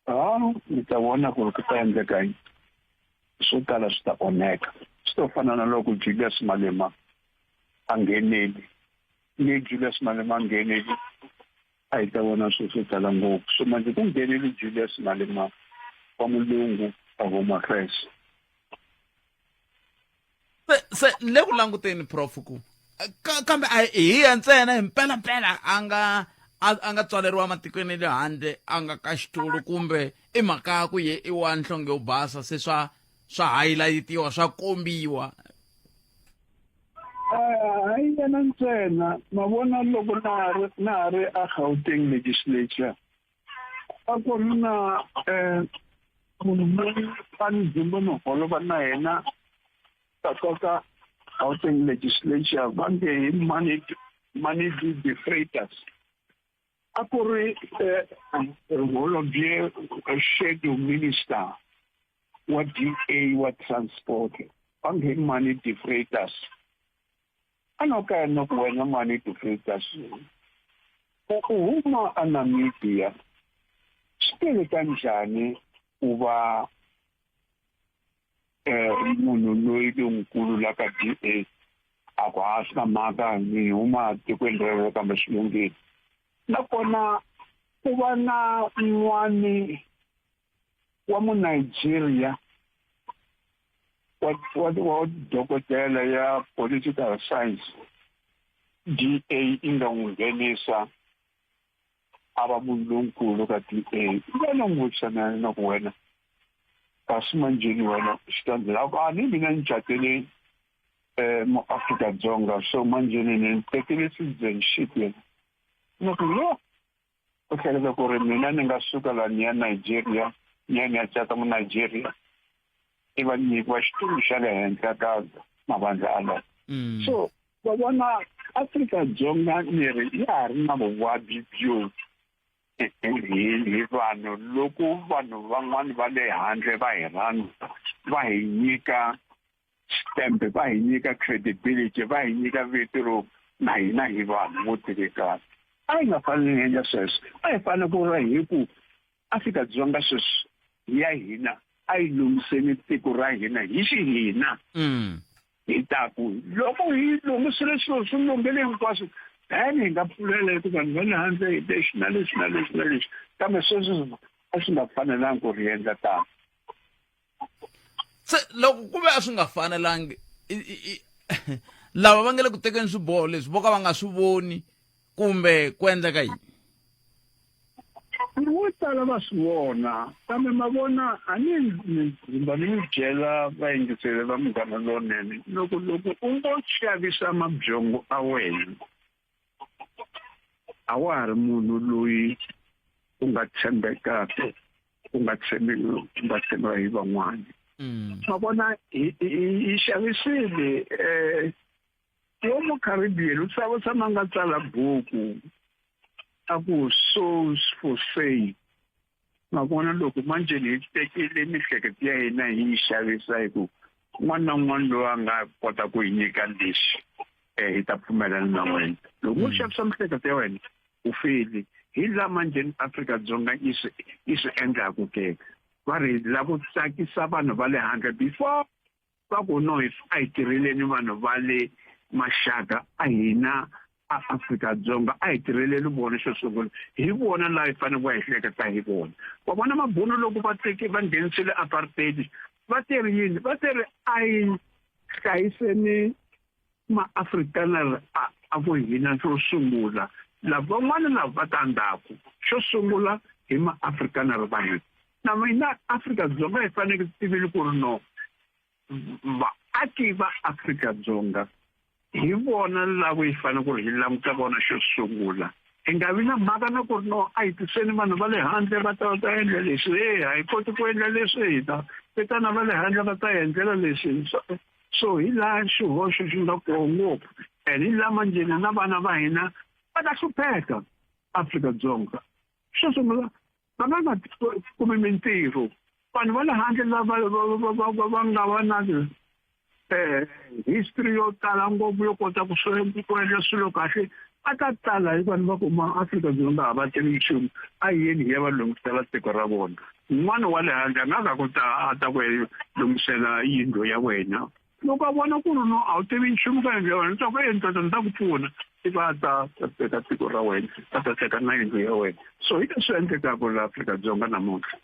ha mi ta vona ku ri ku ta endleka yini swo tala swi ta onheka swi to fana na loko Julius Malema a ngheneli ni Julius Malema a ngheneli a hi ta vona swilo swo tala ngopfu so manje ku ngheneli Julius Malema wa mulungu a home affairs se se le ku languteni prof ku kambe a hi ya ntsena hi mpelampela a nga a nga tswaleriwa matikweni ya le handle a nga ka xitulu kumbe i mhaka ya ku ye i wa nhlonge yo basa se swa swa highlightiwa swa kombiwa hayi yena ntsena ma vona loko na ha ri na ha ri a Gauteng legislature a ku ri na um munhu loyi a ni dzumba ni holova na yena ka Gauteng legislature va nge hi Manidi de Freitas a ku ri holobye shadow minister wa DA wa transport va nge hi Mani de Freitas a no ka no ku wena Mani de Freitas u huma a Namibia swi tele ka njhani u va munhu loyi lonkulu la ka DA a ku a swi na mhaka ni huma tikweni rero kambe swi lunghile nakona ku va na un'wani wa Munigeria wa wa wa dokodela ya political science DA yi nga n'wi nghenisa a va munhu lonkulu ka DA va na n'wi vutisa na na ku wena kasi manjheni wena swi ta ndlela a ku a ni mina ni catele um muAfrika-Dzonga so manjheni ni tekile citizenship yena ni ku yo u hleketa ku ri mina ni nga suka la ni ya Nigeria ni ya ni ya cata mu Nigeria i va nyikiwa xitulu xa le henhla ka mavandla alawo so va vona Afrika-Dzonga ni ri ya ha ri na vuvabyi byo hi vanhu loko vanhu van'wani va le handle va hi rhandza va hi nyika stamp va hi nyika credibility va hi nyika vito ro na hina hi vanhu vo tivekana a hi nga fanele hi endla sweswo a hi fanele ku ri hi ku Afrika-Dzonga sweswi ya hina a yi lunghiseni tiko ra hina hi xihina hi ta ku loko hi lunghisile swilo swi lunghile hinkwaswo then hi nga pfulela hi ku vanhu va le handle hi lexi na lexi na lexi na lexi kambe sweswi a swi nga fanelangi ku ri endla tano se loko ku ve a swi nga fanelangi lava va nga le ku tekeni swiboho leswi vo ka va nga swi voni kumbe ku endleka yini vo tala va swi vona kambe ma vona a ni ni ni mi byela vayingiseri va munghana lonene loko loko u ngo xavisa mabyongo a wena a wa ha ri munhu loyi u nga tshembekaka u nga tshembiwi u nga tshembiwa hi van'wana ma vona hi xavisile um wo mucaribbean u tshama tshama nga tsala buku a ku souls for sale ma vona loko manjheni hi tekile mihleketo ya hina hi yi xavisa hi ku un'wana na un'wana loyi a nga kota ku hi nyika lexi um hi ta pfumelana na wena loko wo xavisa mihleketo ya wena u feli hi laha manjheni Afrika-Dzonga yi swi yi swi endlaku ke va ri la ku tsakisa vanhu va le handle before va ku no hi a hi tirheleni vanhu va le maxaka a hina a Afrika-Dzonga a hi tirheleli vona xo sungula hi vona laha hi fanele ku hi hleketa hi vona wa vona mabunu loko va teke va nghenisile apartheid va teri yini va teri a hi hlayiseni maafrikaner a vo hina xo sungula lava van'wana lava va ta ndzhaku xo sungula hi maafrikaner va hina na mina Afrika-Dzonga hi fanele tivile ku ri no vaaki va Afrika-Dzonga hi vona lavo hi fanele ku ri hi languta vona xo sungula hi nga vi na mhaka na ku ri no a hi tiseni vanhu va le handle va ta va ta endla leswi e a hi koti ku endla leswi hi ta vitana va le handle va ta hi endlela leswi so hi laha xihoxo xi nga koho ngopfu and hi laha manjheni na vana va hina va ta hlupheka Afrika-Dzonga xo sungula va nga nga kumi mintirho vanhu va le handle lava va nga va na history yo tala ngopfu yo kota ku ku endla swilo kahle a ta tala hi vanhu va ku maAfrika-Dzonga a va tivi nchumu a yeni hi ya va lunghisela tiko ra vona un'wana wa le handle a nga ka ku ta a ta ku lunghisela yindlu ya wena loko a vona ku ri no a wu tivi nchumu ka yindlu ya wena ta ku e ntoto ni ta ku pfuna ivi a ta ta teka tiko ra wena a ta teka na yindlu ya wena so hi leswi endlekaka la Afrika-Dzonga namuntlha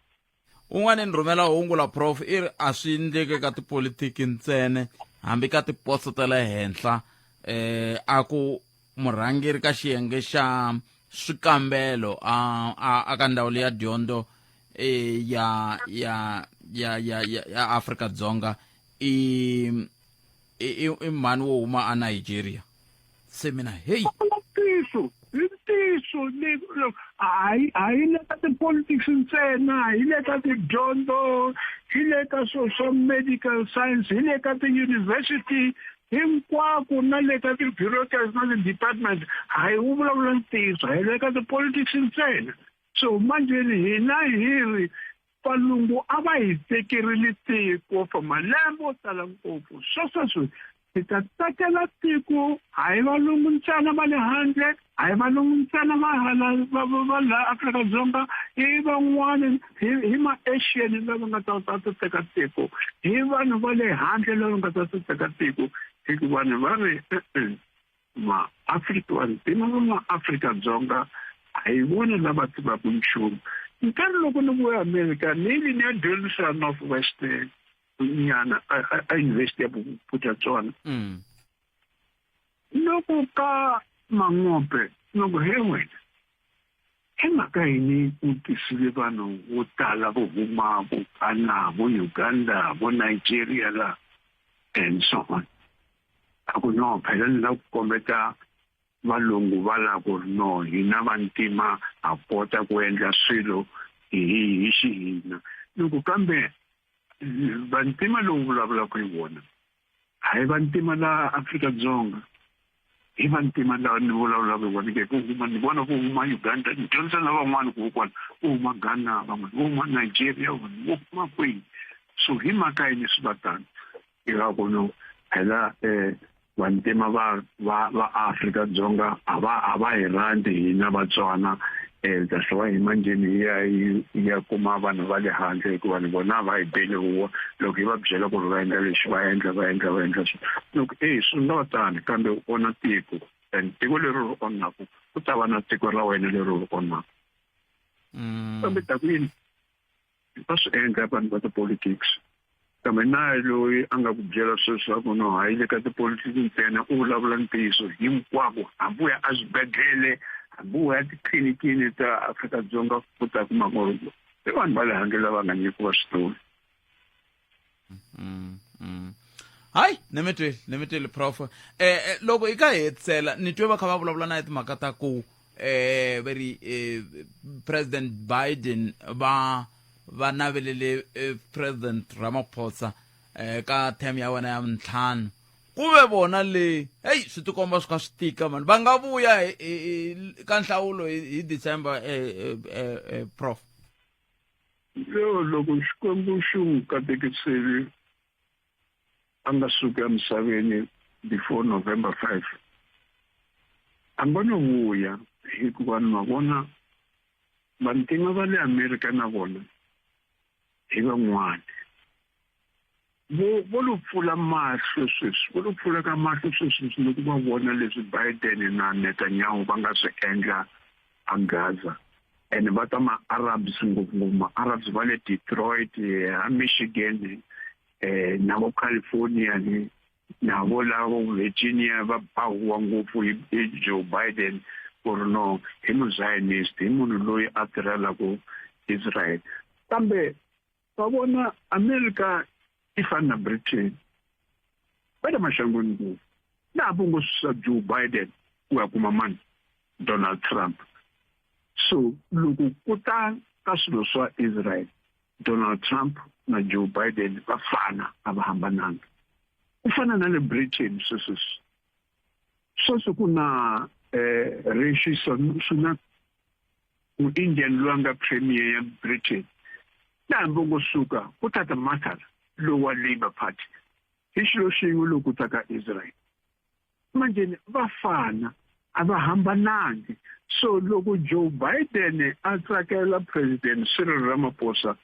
Un'wana ni rhumela hungu la prof i ri a swi endleki ka tipolitiki ntsena hambi ka tiposo ta le henhla eh a ku murhangeri ka xiyenge xa swikambelo a a ka ndhawu leya dyondzo eh, ya ya ya ya ya Afrika Dzonga i i i mhani wo huma a Nigeria se mina heyi ntiyiso i ntiyiso hayi hayi le ka ti-politics ntsena hi le ka tidyondzo hi le ka swo swa medical science hi le ka ti-university hinkwako na le ka ti-bureaucrats na ti-department hayi wu vulavula ntiyiso hi le ka ti-politics ntsena so manjeni hina hi ri Valungu a va hi tekerile tiko for malembe yo tala ngopfu. Swa sweswi hi ta tekela tiko hayi valungu ntsena va le handle, hayi valungu ntsena va hala va va la Afrika-Dzonga, i van'wani hi hi ma-Asian lava nga ta ta ta teka tiko, hi vanhu va le handle lava nga ta ta teka tiko hikuva ni va ri e-e. maAfrika vantima va maAfrika-Dzonga a hi vona lava tivaka nchumu nkarhi loko ni vuya Amerika ni yi ni ya dyondzisa North West nyana a University ya Bophuthatswana mm. loko ka Mangope loko he wena hi mhaka yini u tisile vanhu vo tala vo huma vo Ghana vo Uganda vo Nigeria la and so on a ku no phela ni la ku kombeta valungu va la ku ri no hina vantima ha kota ku endla swilo hi hi xihina loko kambe vantima lowu vulavulaka hi vona hayi vantima la Afrika-Dzonga hi vantima lava ni vulavulaka hi vona ke ku huma ni vona ku huma Uganda ni dyondzisa na van'wana ku kona ku huma Ghana van'wana vo huma Nigeria van'wana vo huma kwihi so hi mhaka yini swi va tano eka ku no phela um vantima va va va Afrika-Dzonga a va a va hi rhandzi hina Vatswana um that's why hi manjeni hi ya hi ya kuma vanhu va le handle hikuva ni vona va hi beli huwa loko hi va byela ku ri va endla lexi va endla va endla va endla swi loko e swi nga va tani kambe u onha tiko and tiko leri ri onhaku ku ta va na tiko ra wena leri ri onhaka kambe ta ku yini Va swi endla vanhu va tipolitics kambe na loyi a nga ku byela sweswi a ku no hayi le ka tipolitiki ntsena u vulavula ntiyiso hinkwako hambi u ya eswibedhlele hambi u ya titlilinikini ta Afrika-Dzonga u ta kuma ku ri i vanhu va le handle lava nga nyikiwa switulu. Hayi ni mi twile ni mi twile prof eh loko i ka hetisela ni twe va kha va vulavula na hi timhaka ta ku eh va ri eh, President Biden va va navelele eh, President Ramaphosa eh ka term ya wena ya ntlhanu ku ve vona le heyi swi tikomba swi kha swi tika mani va nga vuya ka nhlawulo hi December eh, eh, eh, prof Yo loko Xikwembu xi n'wi katekisile a nga suki emisaveni before November 5 a ngo no vuya hikuva ma vona vantima va le Amerika na vona hi van'wana. Vo vo lo pfula mahlo sweswi, vo lo pfuleka mahlo sweswi loko va vona leswi Biden na Netanyahu va nga swi endla a Gaza. And va ta ma-Arabs ngopfungopfu ma-Arabs va le Detroit, a Michigan, na vo California ni na vo lavo Virginia va ba huwa ngopfu hi Joe Biden ku ri no hi mu-Zionist, hi munhu loyi a tirhelaka Israel. Kambe va vona America yi fana na Britain, va le maxangwini ngopfu. Laha vo ngo susa Joe Biden ku ya kuma mani Donald Trump. So loko ku ta ka swilo swa Israel, Donald Trump na Joe Biden va fana, a va hambananga. Ku fana na le Britain sweswi, sweswi ku na Rishi Sunak, mu-Indian loyi a nga premier ya Britain. Na hambi ngo suka ku ta ta Mather lowa Labour Party, hi xilo xin'we loko ta ka Israel. Manjeni va fana, a va hambanangi. So loko Joe Biden a tsakela President Cyril Ramaphosa,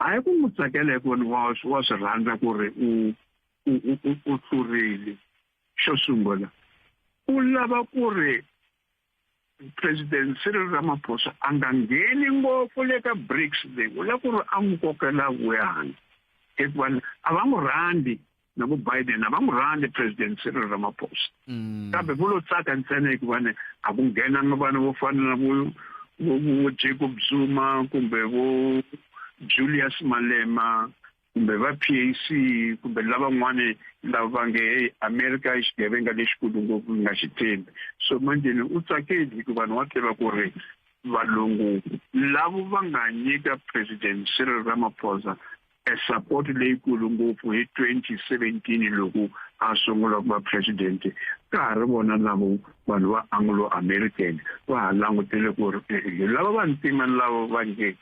a hi ku n'wi tsakela hikuva wa swi rhandza ku ri u hlurile. Xo sungula, u lava ku ri President Cyril Ramaphosa a nga ngheni ngopfu le ka BRICS leyi, u lava ku ri a n'wi kokela vuyani, hikuva a va n'wi rhandzi na vo Biden, a va n'wi rhandzi President Cyril Ramaphosa. Kambe vo lo tsaka ntsena hikuva ni a ku nghenanga vanhu vo fana na vo Jacob Zuma kumbe vo Julius Malema kumbe va PAC kumbe lavan'wani lava va nge hey, America i xigevenga lexikulu ngopfu nga xi tshembi. So manjeni u tsakeli hikuva vanhu wa tiva ku ri valungu lavo va nga nyika President Cyril Ramaphosa e support leyikulu ngopfu hi 2017 loko a sungula ku va president, ka ha ri vona lavo vanhu va Anglo American va ha langutele ku ri hi lava vantima lava va nge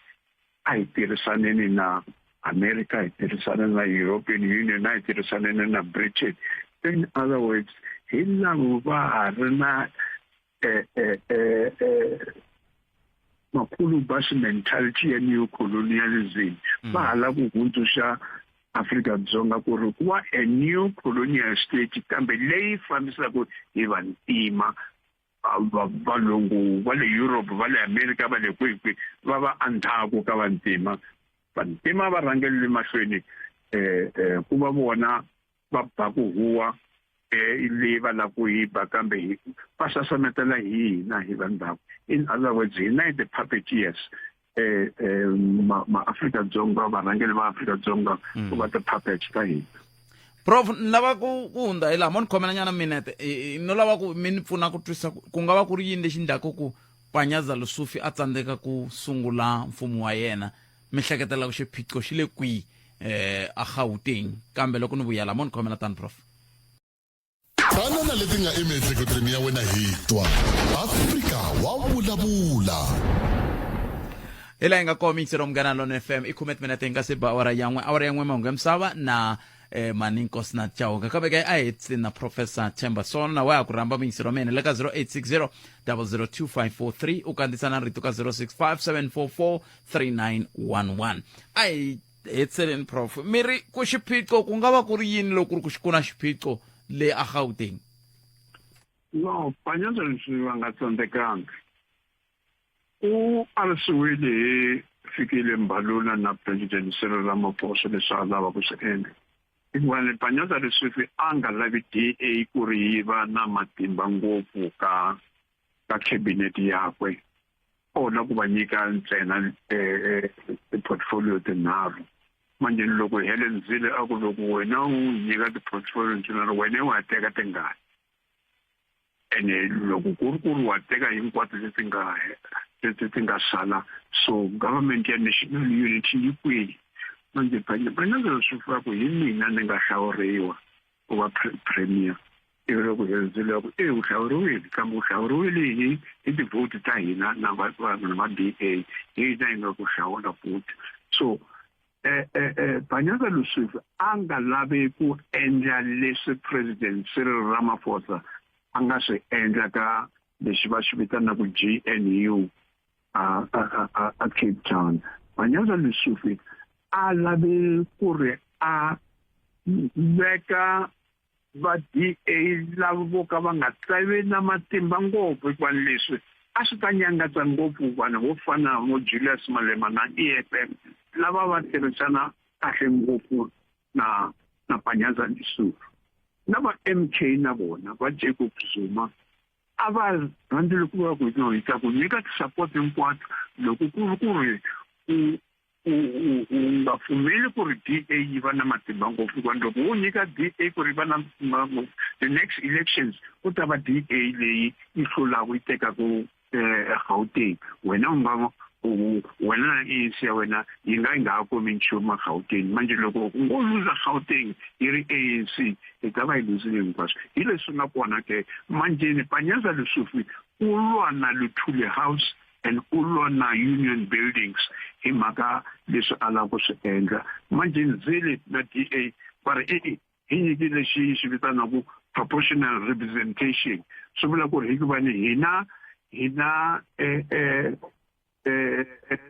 a hi tirhisaneni na America, hi tirhisaneni na European Union, a hi tirhisaneni na Britain. In other words, hi lavo va ha ri na makhulu basi mentality ya neo colonialism, va ha lava ku hundzuxa Afrika-Dzonga ku ri ku va a new colonial state, kambe leyi fambisaka hi vantima. Valungu va le Europe, va le America, va le kwihi kwihi va va endzhaku ka vantima. Vantima va rhangelele mahlweni, ku va vona va ba ku huwa leyi va lava ku yi ba, kambe va sasametela hi hina hi va ndzhaku. In other words, hina hi the puppeteers. Ma Afrika-Dzonga, varhangeri va Afrika-Dzonga ku va ti-puppets ta hina. Prof, ni lava ku hundza hi laha mo ni khomela nyana minete, no lava ku mi ni pfuna ku twisisa ku nga va ku ri yini lexi endlaku ku Panyaza Lesufi a tsandzeka ku sungula mfumo wa yena. Mi hleketela ku xiphiqo xi le kwihi a Gauteng? Kambe loko ni vuya laha mo ni khomela tani, Prof. Tana na leti nga emiehleketweni ya wena hi twa Afrika wa vulavula. Hi laha hi nga kona mixero Munghana Lona FM i khume timinete hi nga se ba awara ya n'we, awara ya n'we mahungu ya misava na Mani Nkosina Chauke. Kambe ke a hi tsini na Professor Themba Sono na wa ha ku rhamba mixero mina le ka 0860 002543 u kandzisa na rito ka 065 744 3911. A hi hetseleni, Prof, mi ri ku xiphiqo ku nga va ku ri yini loko ku ri ku ku na xiphiqo le a Gauteng? No, Panyaza leswi va nga tsandzekanga u arisiwile hi Fikile Mbalula na President Cyril Ramaphosa leswi a lava ku swi endla, hikuva ni Panyaza Lesufi a nga lavi DA ku ri yi va na matimba ngopfu ka cabinet yakwe, o la ku va nyika ntsena ti-portfolio tinharhu. Manje loko Helen Zille a ku loko wena u nyika ti-portfolio tinharhu, wena wa teka tingani? Ene loko ku ri ku ri wa teka hinkwato leti ti nga sala, so government ya national unity yi kwihi? Manje Panyaza Lesufi ku hi mina ni nga hlawuriwa ku va premier, ivi loko Helen Zille ku e u hlawuriwile, kambe u hlawuriwile hi ti-vote ta hina na vanhu va DA, hi hina hi nga ku hlawula futhi. So Panyaza Lesufi a nga lavi ku endla leswi President Cyril Ramaphosa a nga swi endla ka lexi va xi vitanaka GNU a Cape Town. Panyaza Lesufi a lavi ku ri a Veka va DA lava vo ka va nga tavi na matimba ngopfu, hikuva leswi a swi ta nyangatsa ngopfu vanhu vo fana vo Julius Malema na EFF lava va tirhisana kahle ngopfu na Panyaza Lesufi. Na va MK na vona va Jacob Zuma a va rhandzile ku va ku no hi ta ku nyika ti-support hinkwato loko ku ri ku ri u nga pfumeli ku ri DA yi va na matimba ngopfu, hikuva loko wo nyika DA ku ri va na matimba ngopfu, the next elections ku ta va DA leyi yi hlulaka yi tekaku Gauteng. Wena u nga wena na ANC ya wena yi nga ha kumi nchumu Gauteng. Manje loko u ngo luza Gauteng yi ri ANC, hi ta va yi luzile hinkwaswo. Hi leswi nga kona ke manjeni, Panyaza Lesufi u lwa na Luthuli House and u lwa na Union Buildings hi mhaka leswi a lava ku swi endla. Manjeni Zille na DA va ri e hi nyikile xi xi vitanaku proportional representation, swi vula ku ri hikuva ni hina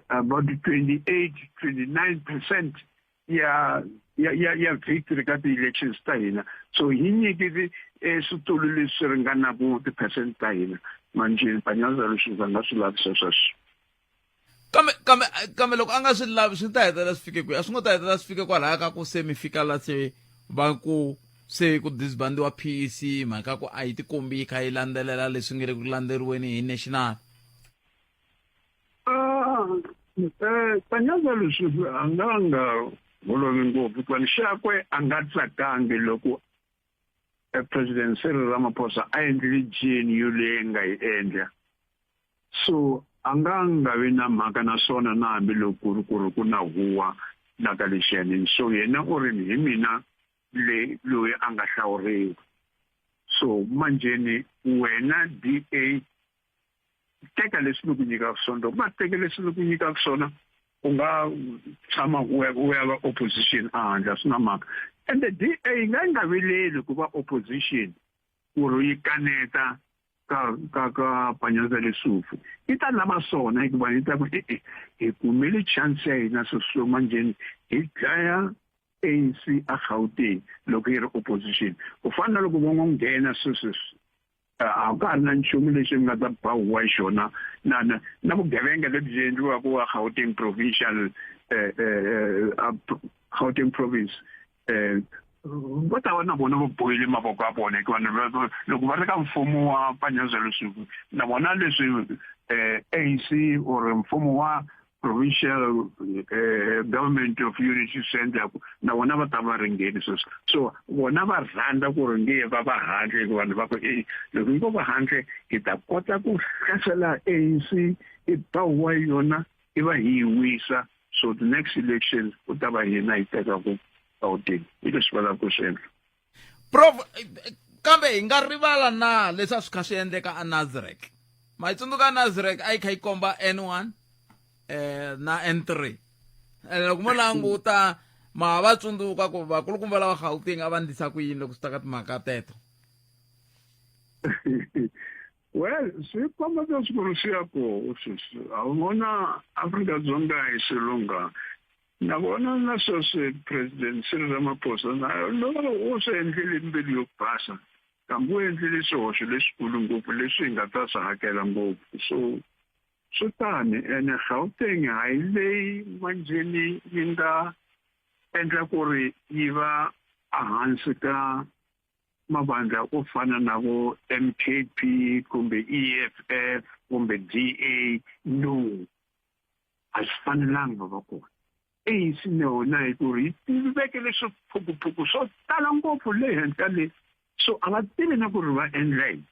about 28 29% ya victory ka ti-elections ta hina, so hi nyikile switulu leswi ringanaku ti-percent ta hina. Manjeni Panyaza leswi va nga swi lavi sweswo. Kambe loko a nga swi lavi, swi ta hetelela swi fike kwihi? A swi ngo ta hetelela swi fike kwalaya ka ku se mi fika la se va ku se ku disbandiwa PEC, mhaka ku a yi tikombi yi kha yi landzelela leswi nge le ku landzeriweni hi national? Panyaza leswi a nga holovi ngopfu, hikuva ni xakwe a nga tsakangi loko President Cyril Ramaphosa a endlile GNU leyi nga yi endla, so a nga vi na mhaka na swona, na hambi loko ku ri ku na huwa la ka lexiyanini. So yena u ri hi mina le loyi a nga hlawuriwa, so manjeni wena DA teka leswi ni ku nyikaka swona. Loko va teke leswi ni ku nyikaka swona, u nga tshama u ya va opposition a handle, a swi na mhaka. Ende DA yi nga yi nga vileli ku va opposition ku ri yi kaneta ka Panyaza Lesufi. Yi ta lava swona, hikuva yi ta ku e-e hi kumile chance ya hina sweswo, manjeni hi dlaya ANC a Gauteng loko yi ri opposition. Ku fana na loko va ngo nghena sweswi, a ka ha ri na nchumu lexi nga ta ba huwa hi xona na vugevenga lebyi endliwaka wa Gauteng provincial, Gauteng province, va ta va na vona va bohile mavoko ya vona, hikuva loko va ri ka mfumo wa Panyaza Lesufi na vona leswi ANC or mfumo wa provincial government of unity swi endlaku, na vona va ta va ringeni sweswo. So vona va rhandza ku ri nge va va handle, hikuva vanhu va ku e loko yi ngo va handle hi ta kota ku hlasela ANC, hi ba huwa yona, i va hi yi wisa, so the next election ku ta va hina hi tekaku Gauteng. Hi leswi va lavaka ku swi endla. Prof, kambe hi nga rivala na leswi a swi kha swi endleka a Nasrec? Ma yi tsundzuka Nasrec a yi kha yi komba N1 na N3? Ene loko mo languta, ma va tsundzuka ku vakulukumba lava Gauteng a va ndlisa ku yini loko swi ta ka timhaka teto? Well, swi komba leswaku ri swi ya koho sweswi. A wu vona Afrika-Dzonga hi swilunga na vona na sweswi President Cyril Ramaphosa na loko u swi endlile mbilu yo basa, kambe u endlile swihoxo leswikulu ngopfu leswi hi nga ta swi hakela ngopfu. So swi tani ene Gauteng hayi leyi manjheni yi nga endla ku ri yi va ehansi ka mavandla ku fana na vo MKP kumbe EFF kumbe DA. No, a swi fanelanga va va kona. ANC na yona hi ku ri yi vekele swiphukuphuku swo tala ngopfu le henhla le, so a va tivi na ku ri va endla yini.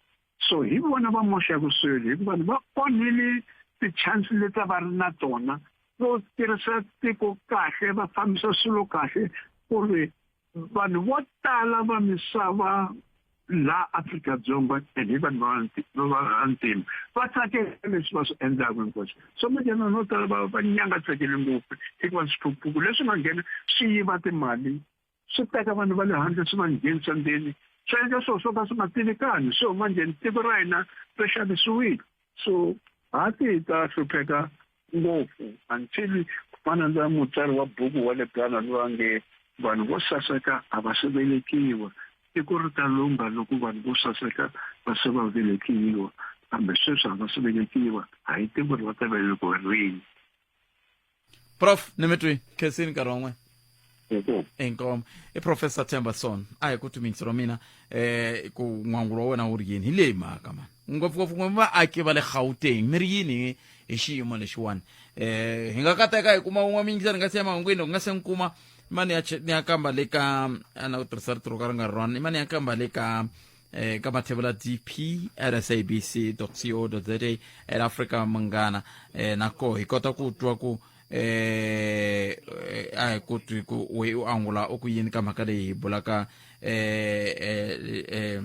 So hi vona va moxaka swilo, hikuva va onhile ti-chance leti a va ri na tona to tirhisa tiko kahle, va fambisa swilo kahle ku ri vanhu vo tala va misava laha Afrika-Dzonga and hi vanhu va vantima va tsakela leswi va swi endlaka hinkwaswo. So manje vanhu vo tala va nyangatsekile ngopfu, hikuva swiphukuphuku leswi nga nghena swi yiva timali, swi teka vanhu va le handle swi va nghenisa ndzeni, swi endla swilo swo ka swi nga tivikani. So manje tiko ra hina ri xavisiwile, so ha ti hi ta hlupheka ngopfu until ku fana na mutsari wa buku wa le Ghana loyi a nge Vanhu vo saseka a va se velekiwa. Tiko ri ta lungha loko vanhu vo saseka va se va velekiwa. Kambe sweswi a va se velekiwa, a hi tivi ku ri va ta velekiwa rini. Prof, ni mi twi khensini nkarhi wa n'wina. Inkomo i Professor Themba Son. A hi ku twi ra mina ku n'wangulo wa wena wu ri yini hi leyi mhaka mani, ngopfungopfu n'we vaaki va le Gauteng, mi ri yini hi xiyimo lexiwani? Hi nga kateka hi kuma wun'we miyingiseri nga se ya mahungwini. Loko nga se n'wi kuma mani ya ni ya kamba le ka ana ku tirhisa rito ro ka ri nga ri rona, i mani ya kamba le ka ka mathebula dp at sabc co za at Africa Munghana, na koho hi kota ku twa ku a hi ku twi ku we u angula u ku yini ka mhaka leyi hi bulaka eh eh eh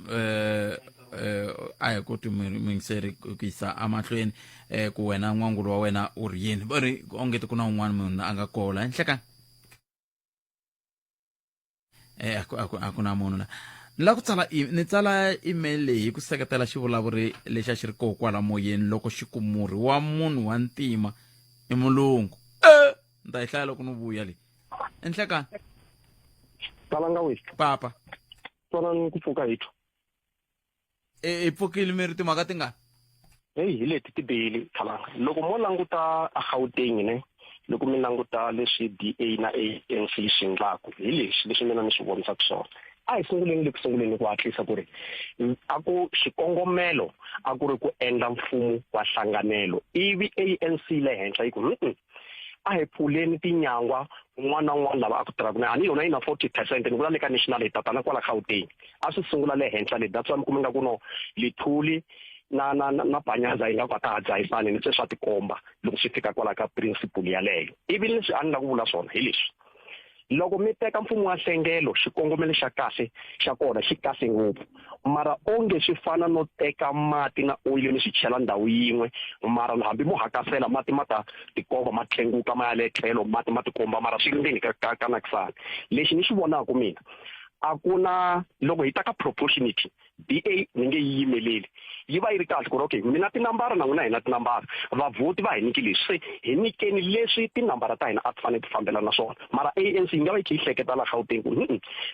eh eh a hi ku twi muyingiseri ku yisa emahlweni ku wena n'wangulo wa wena u ri yini. Va ri ongeti ku na un'wana munhu a nga kola enhlekani. Aku aku aku na munhu la ni lava ku tsala ni tsala email leyi hi ku seketela xivulavuri lexi a xi ri koho kwala moyeni loko xi ku murhi wa munhu wa ntima i mulungu. Ni ta yi hlaya loko ni vuya leyi enhlekani. Talanga we. Papa. Twanani ku pfuka hithu. I pfukile mi ri timhaka tingani? Heyi, hi leti tibili Khalanga. Loko mo languta a Gauteng ne, loko mi languta leswi DA na ANC yi swi endlaku, hi leswi leswi mina ni swi vonisaka swona. A hi sunguleni le ku sunguleni ku hatlisa ku ri a ku xikongomelo a ku ri ku endla mfumo wa hlanganelo, ivi ANC le henhla yi ku a hi pfuleni tinyangwa un'wana na un'wana lava a ku tirhaka na a ni yona yi na 40%, ni vula le ka national, hi tatana kwala Gauteng a swi sungula le henhla le. That's why mi kuma nga ku no Lithuli na na na Panyaza yi nga ku a ta ha dzahisani ni se swa tikomba loko swi fika kwala ka principle yaleyo. Ivi leswi a ni la ku vula swona hi leswi, loko mi teka mfumo wa nhlengelo, xikongomelo xa kahle xa kona xi kahle ngopfu, mara onge swi fana no teka mati na oyili mi swi chela ndhawu yin'we, mara hambi mo hakasela mati ma ta tikomba ma tlenguka ma ya le tlhelo, mati ma tikomba mara swi ndzeni ka ka ka nakisana. Lexi ni xi vonaka mina, a ku na loko hi ta ka proportionity, DA ni nge yi yimeleli, yi va yi ri kahle ku ri okay, mi na tinambara na n'wina hi na tinambara, vavhoti va hi nyiki leswi, se hi nyikeni leswi tinambara ta hina a ti fanele ti fambelana na swona. Mara ANC yi nga va yi kha yi hleketa la Gauteng ku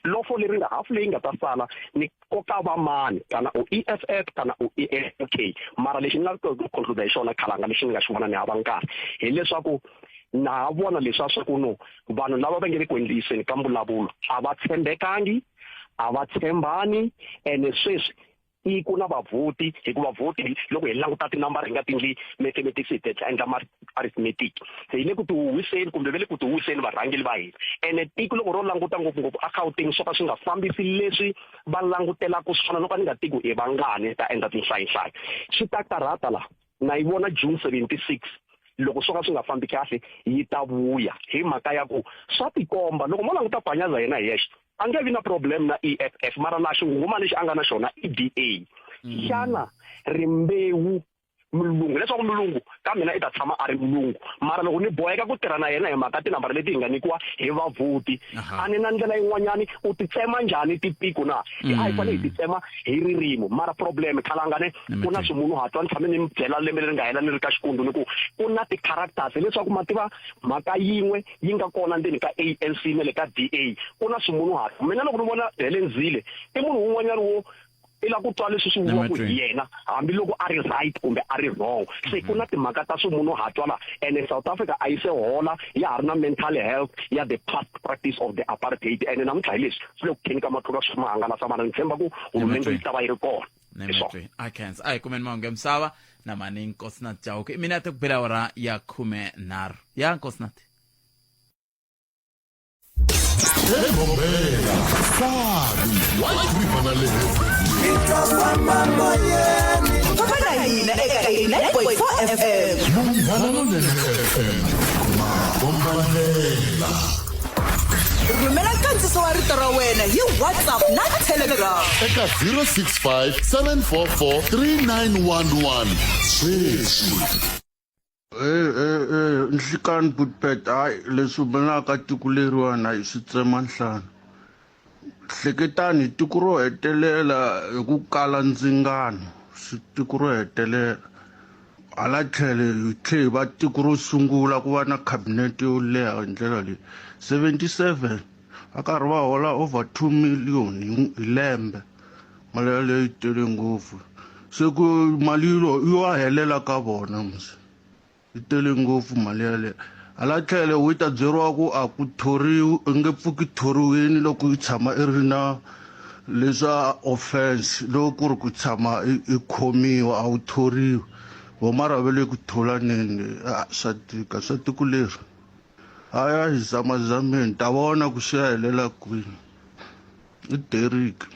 lofo leri nga hafu leyi nga ta sala ni koka va mani, kana u EFF kana u EMK. Mara lexi ni nga ku conclude hi xona Khalanga, lexi ni nga xi vona ni hava nkarhi, hileswaku na ha vona leswa swa ku no vanhu lava va nge le ku endliseni ka mbulavulo a va tshembekangi, a va tshembani. Ene sweswi tiko na vavhoti, hikuva vhoti loko hi languta tinambara hi nga tindli mathematics, hi ta endla arithmetic, se hi le ku tihuhiseni kumbe va le ku tihuhiseni varhangeli va hina. Ene tiko loko ro languta ngopfungopfu a Gauteng, swo ka swi nga fambisi leswi va langutelaka swona, no ka ni nga tiki i vangani ta endla tinhlayinhlayo, swi ta karhata laha. Na yi vona June 76 loko swo ka swi nga fambi kahle yi ta vuya, hi mhaka ya ku swa tikomba loko mo languta Panyaza yena hi yexe a nge vi na problem na EFF, mara laha xinghunghumana lexi a nga na xona i DA. Xana rimbewu mulungu, leswaku mulungu ka mina i ta tshama a ri mulungu, mara loko ni boheka ku tirha na yena hi mhaka tinambara leti hi nga nyikiwa hi vavhoti, a ni na ndlela yin'wanyani u ti tsema njhani tipiko na? A hi fanele hi ti tsema hi ririmi. Mara problem Khalanga ne, ku na swimunhuhatwa, ni tshame ni mi byela lembe leri nga hela ni ri ka xikundu, ni ku ku na ti-characters, hileswaku ma tiva mhaka yin'we yi nga kona ndzeni ka ANC na le ka DA, ku na swimunhuhatwa. Mina loko ni vona Helen Zille i munhu wun'wanyana wo i lava ku twa leswi swi vuriwaka hi yena hambiloko a ri right kumbe a ri wrong. Se ku na timhaka ta swimunhuhatwa la. Ene South Africa a yi se hola, ya ha ri na mental health ya the past practice of the apartheid. Ene namuntlha hi leswi swi le ku kheni ka matluka swi ma hangalasa, mara ni tshemba ku hulumende yi ta va yi ri kona. Nemetwe a khensa. A hi kumeni mahungu ya misava na mani Nkosinathi Chauke. I mina te ku bela awara ya 13 ya Nkosinathi. Mbombela, Sabi, White River na le Famba na hina eka 89.4 FM. Munghana Lonene FM. Makombandlela. Rhumela nkandziso wa rito ra wena hi WhatsApp na Telegram eka 065 744 3911 sweswi. Nhlikani Butpet, hayi leswi humelelaka tiko leriwani hayi swi tsema nhlana. Hleketani hi tiko ro hetelela hi ku kala ndzingano, swi tiko ro hetelela. Hala tlhelo hi tlhe hi va tiko ro sungula ku va na cabinet yo leha hi ndlela leyi. 77 va karhi va hola over 2 million hi lembe. Mali yaleyo yi tele ngopfu. Se ku mali yo helela ka vona musi. Yi tele ngopfu mali yaleyo. Hala tlhelo u ta byeriwa ku a ku thoriwi u nge pfuki thoriwini loko i tshama i ri na leswa offense loko ku ri ku tshama i khomiwa a wu thoriwi vo mara va le ku tholaneni swa tika swa tiko leri a ya hi zamazameni ta vona ku swi ya helela kwini i Derrick.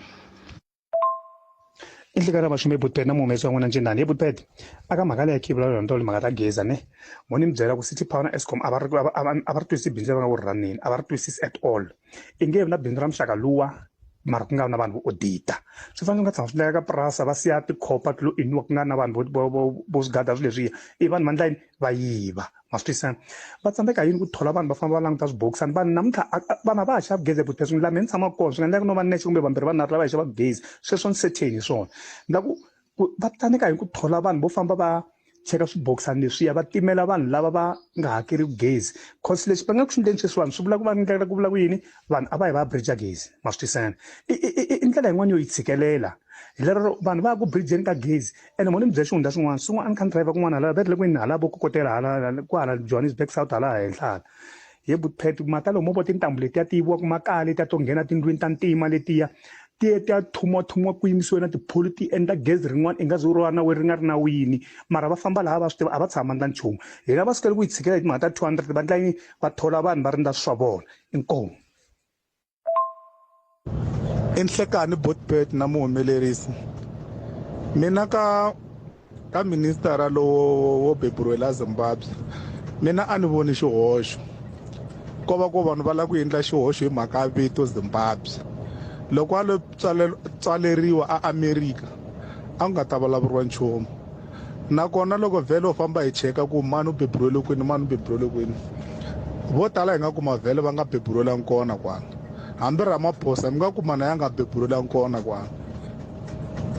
I nhlikani wa maxume Butpet na muhumesi wa n'wina Ncindani. He Butpet, aka mhaka leyi khe vulavula yona timhaka ta gezi ne mo ni mi byela ku City Power na Eskom a va ri a va ri twisisi bindzu leri va nga ku ri rhaneni a va ri twisisi at all i nge vi na bindzu ra muxaka luwa mara ku nga vi na vanhu vo odita swi fanele swi nga tshama swi endleka ka purasa va siya tikhopa ti lo iniwa ku nga na vanhu vo swi gada swilo leswiya i vanhu va ndla yini va yiva ma swi twisisa va tsandzeka yini ku thola vanhu va famba va languta swibokisani vanhu namuntlha vanhu a va ha xavi gezi evuthesini laha mina ni tshamaka kona swi nga endleka no va nexe kumbe vambirhi vanharhu lava hi xavaka gezi sweswo ni certain hi swona ni la ku va tsandzeka yini ku thola vanhu vo famba va cheka swibokisani leswiya va timela vanhu lava va nga hakeriki gezi cause lexi va nga ku swi endleni sweswiwani swi vula ku va ndlela ku vula ku yini vanhu a va yi va ya bridge gezi ma swi twisana i ndlela yin'wana yo yi tshikelela hi lero vanhu va ya ku bridgeni ka gezi ene mo ni mi byela xihundla xin'wana swin'wana a ni kha ni driver kun'wana hala va ri le kwini hala vo kokotela hala kwahala Johannesburg South hala henhla hala he butpet mata lomu vo tintambu letiya ti yiviwaka makaya letiya to nghena tindlwini ta ntima letiya ti ye ti ya thumiwathumiwa ku yimisiwe na tipholi ti endla gezi rin'wana i nga zi ri wa nawini ri nga ri nawini mara va famba laha va swi tiva a va tshama ndla nchumu hina va sukele ku yi tshikela hi timhaka ta 200 va ndla yini va thola vanhu va rindza swa vona inkomu. I nhlekani Botbet na muhumelerisi mina ka ka ministara lowo wo beburiwe la Zimbabwe mina a ni voni xihoxo ko va ku vanhu va lava ku endla xihoxo hi mhaka ya vito Zimbabwe loko a lo tswaleriwa a America a ku nga ta vulavuriwa nchumu nakona loko vhele u famba hi cheka ku mani u beburiwele kwini mani u beburiwele kwini vo tala hi nga kuma vhele va nga beburiwelangi kona kwala hambi ramaphosa mi nga kuma na ya nga beburiwelangi kona kwala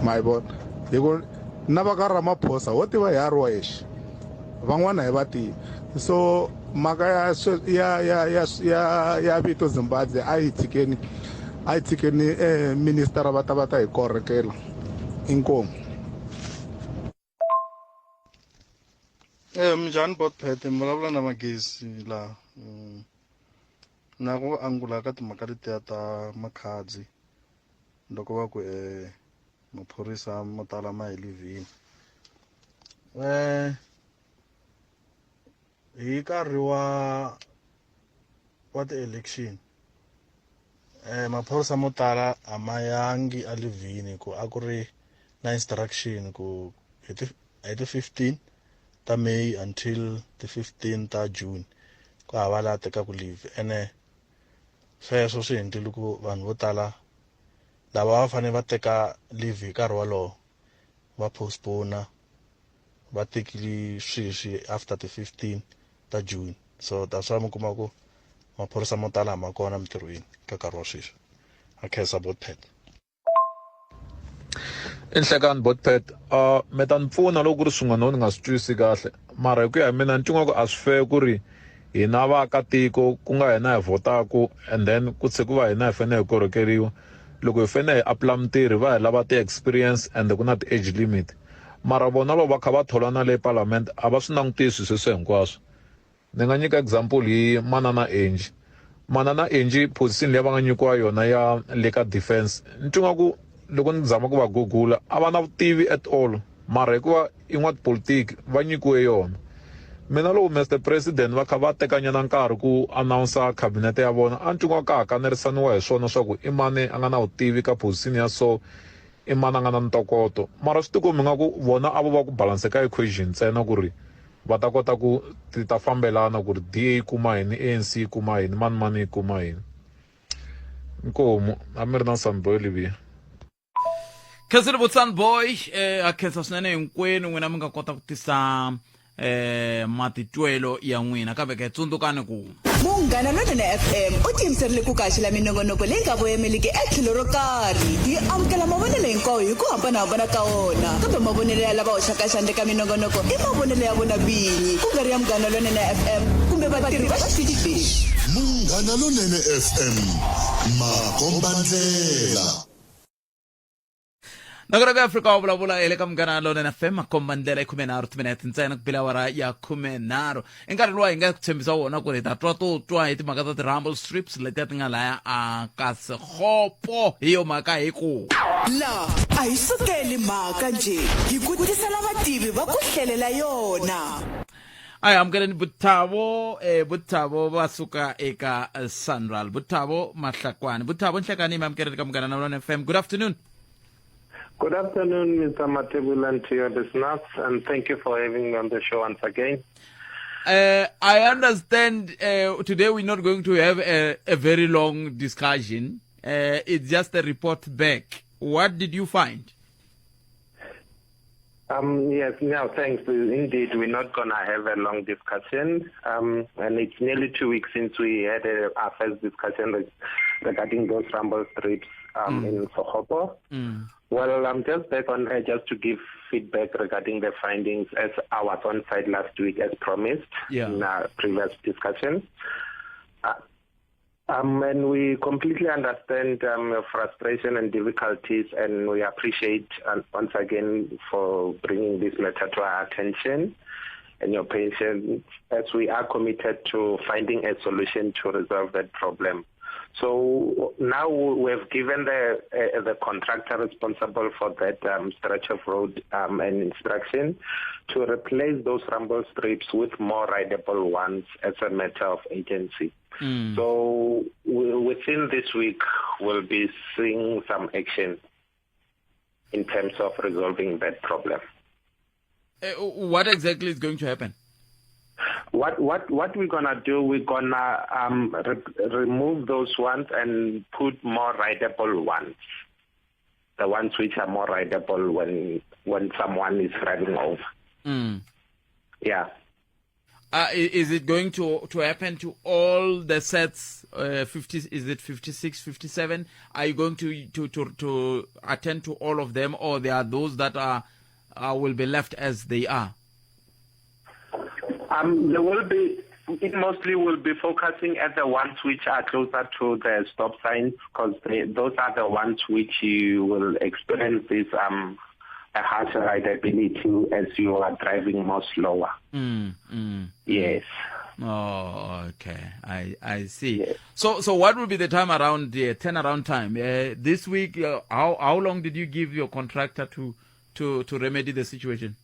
ma yi vona hi ku na va ka ramaphosa ho tiva hi a ri wexe van'wana hi va tivi so mhaka ya ya ya ya ya ya vito zimbabwe a yi tshikeni a yi tshikeni eh, minister va ta va ta hi korhekela inkomu Eh minjhani Botpet mi vulavula na Magezi la mm. na ku angula ka timhaka letiya ta makhadzi loko va ku eh maphorisa mo tala ma hi livhini eh hi nkarhi wa wa ti-election eh maphorisa mo tala a ma yangi a livhini ku a ku ri na instruction ku hi ti hi ti 15 ta May until ti 15 ta June ku hava laha tekaku leave ene sweswo swi endlile ku vanhu vo tala lava va fanele va teka leave hi nkarhi wolowo va postpone va tekile sweswi after ti 15 ta June so that's why mi kuma ku maphorisa mo tala a ma kona emintirhweni ka nkarhi wa sweswi a khensa botpet I nhlekani botpet mi ta ni pfuna loko ku ri swin'wana no ni nga swi twisisi kahle mara hi ku ya hi mina ni twa nga ku a swi fair ku ri hina vaakatiko ku nga hina hi vhotaku and then ku tlhe ku va hina hi fanele hi korhokeriwa loko hi fanele hi apply mintirho va hi lava ti-experience and ku na ti-age limit mara vona loko va kha va thola na le palamende a va swi langutisi sweswo hinkwaswo ni nga nyika example hi manana Angie manana Angie position leyi va nga nyikiwa yona ya le ka defense ni twa nga ku loko ni zama ku va gugula a va na vutivi at all mara hikuva i n'watipolitiki va nyikiwe yona mina loko Mr President va kha va tekanyana nkarhi ku announce cabinet ya vona a ni twa nga ka ha kanerisaniwa hi swona swa ku i mani a nga na vutivi ka position ya so i mani a nga na ntokoto mara swi tikombi nga ku vona a vo va ku balance ka equation ntsena ku ri va ta kota ku ti ta fambelana ku ri DA yi kuma yini ANC yi kuma yini mani mani yi kuma yini inkomu a mi ri na Sunboy Olivier Khensile Vutsan Boy eh a khensa swinene hinkwenu n'wina mi nga kota ku tisa eh matitwelo ya n'wina kambe ke tsundzukani ku Munghana Lonene FM u tiyimiserile ku kaxela minongonoko leyi nga voyemeliki etlhelo ro karhi. Hi amukela mavonelo hinkwawo hi ku hambanahambana ka wona, kambe mavonelo ya lava hoxaka xandla eka minongonoko i mavonelo ya vona vinyi, ku nga ri ya Munghana Lonene FM kumbe vatirhi va xitichi lexi. Munghana Lonene FM, makombandlela. Nakona ku Afrika wa vulavula hi le ka Munghana Lonene FM makomba ndlela i khumenharhu timinete ntsena ku bile awara ya khumenharhu i nkarhi luwa hi nga ku tshembisa wona ku ri hi ta twa to twa hi timhaka ta ti-rumble strips letiya ti nga laya a ka Sekgopo hi yo mhaka hi ku Laha a hi sukeli mhaka njhe, hi ku tisela vativi va ku hlelela yona. A hi amukeleni Buthabo eh, Buthabo va suka eka Sanral Buthabo Mahlakwani Buthabo Nhlekani mi amukeleni ka Munghana Lonene FM good afternoon. Good afternoon, Mr. Matebula, and to your listeners, and thank you for having me on the show once again. I understand today we're not going to have a very long discussion. It's just a report back. What did you find? Yes, no, thanks. Indeed, we're not going to have a long discussion. And it's nearly 2 weeks since we had our first discussion regarding those rumble strips in Sekgopo. I'm just back on air just to give feedback regarding the findings as I was on site last week as promised in our previous discussion. And we completely understand your frustration and difficulties, and we appreciate once again for bringing this matter to our attention and your patience, as we are committed to finding a solution to resolve that problem. So now we have given the contractor responsible for that stretch of road an instruction to replace those rumble strips with more rideable ones as a matter of urgency. So within this week, we'll be seeing some action in terms of resolving that problem. What exactly is going to happen? What we're going to do, we're going to remove those ones and put more rideable ones. The ones which are more rideable when someone is driving over. Is it going to happen to all the sets? 50, is it 56, 57? Are you going to attend to all of them, or there are those that will be left as they are? There will be. It mostly will be focusing at the ones which are closer to the stop signs, because those are the ones which you will experience this a harsher rideability as you are driving more slower. Yes. Oh, okay. I see. Yes. So what will be the time around, the turnaround time? This week, how long did you give your contractor to remedy the situation?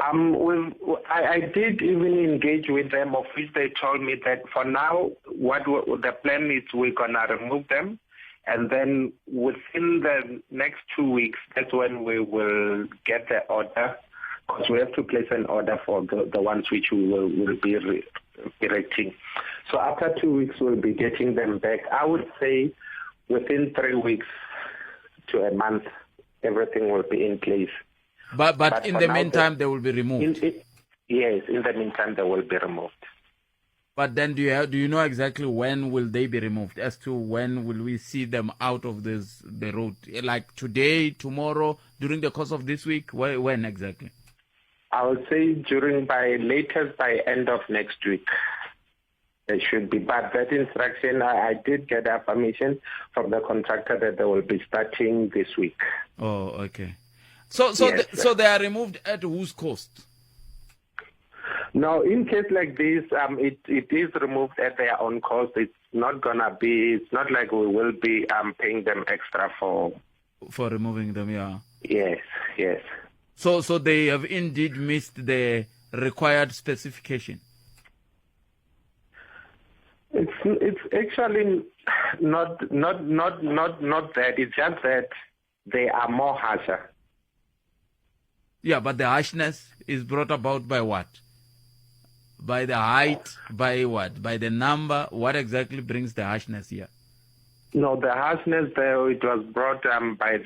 I did even engage with them, of which they told me that for now, what the plan is, we're going to remove them. And then within the next 2 weeks, that's when we will get the order, because we have to place an order for the ones which we will be erecting. So after 2 weeks, we'll be getting them back. I would say within 3 weeks to a month, everything will be in place. But But in for the now, meantime, they will be removed. Yes, in the meantime, they will be removed. But then do you know exactly when will they be removed? As to when will we see them out of the road? Like today, tomorrow, during the course of this week? When exactly? I would say by latest by end of next week. It should be. But that instruction, I did get affirmation from the contractor that they will be starting this week. Oh, okay. Yes. So they are removed at whose cost? No, in case like this, it is removed at their own cost. It's not going to be, it's not like we will be paying them extra for... For removing them, yeah. Yes, yes. So they have indeed missed the required specification? It's actually not that. It's just that they are more harsher. Yeah, but the harshness is brought about by what? By the height, by what? By the number? What exactly brings the harshness here? No, the harshness there, it was brought by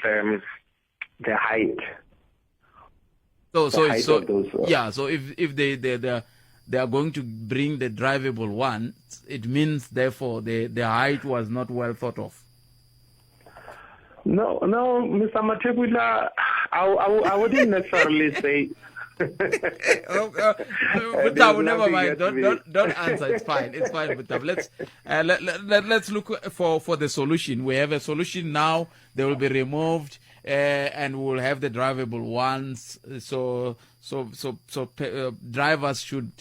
the height. So The so height so of those, yeah, so if they are going to bring the drivable one, it means therefore the height was not well thought of. No, no, Mr. Mathebula, I wouldn't necessarily say. Oh, Butabo, never mind. Don't answer. It's fine. It's fine, Butabo. Let's let's look for the solution. We have a solution now. They will be removed, and we'll have the drivable ones. So drivers should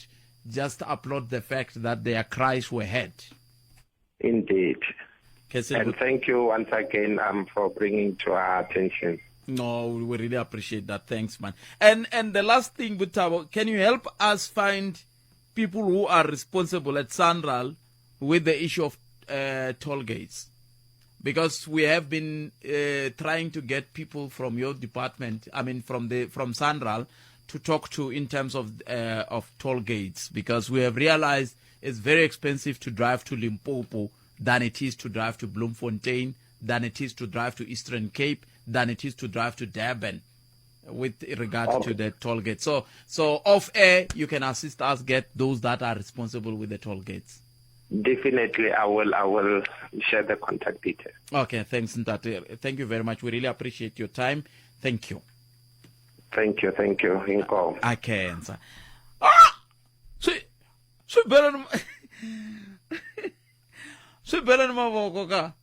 just applaud the fact that their cries were heard. Indeed. Kese- And thank you once again for bringing to our attention. No, we really appreciate that. Thanks, man. And the last thing, Butabo, can you help us find people who are responsible at SANRAL with the issue of toll gates? Because we have been trying to get people from your department, I mean from SANRAL, to talk to in terms of toll gates, because we have realized it's very expensive to drive to Limpopo than it is to drive to Bloemfontein, than it is to drive to Eastern Cape, than it is to drive to Durban with regard to the toll gate. So off air, you can assist us get those that are responsible with the toll gates. Definitely, I will share the contact details. Okay, thanks, Ntate. Thank you very much. We really appreciate your time. Thank you. Thank you, thank you. Inkomo. I can. Ah! Swi bela ni mavoko ka.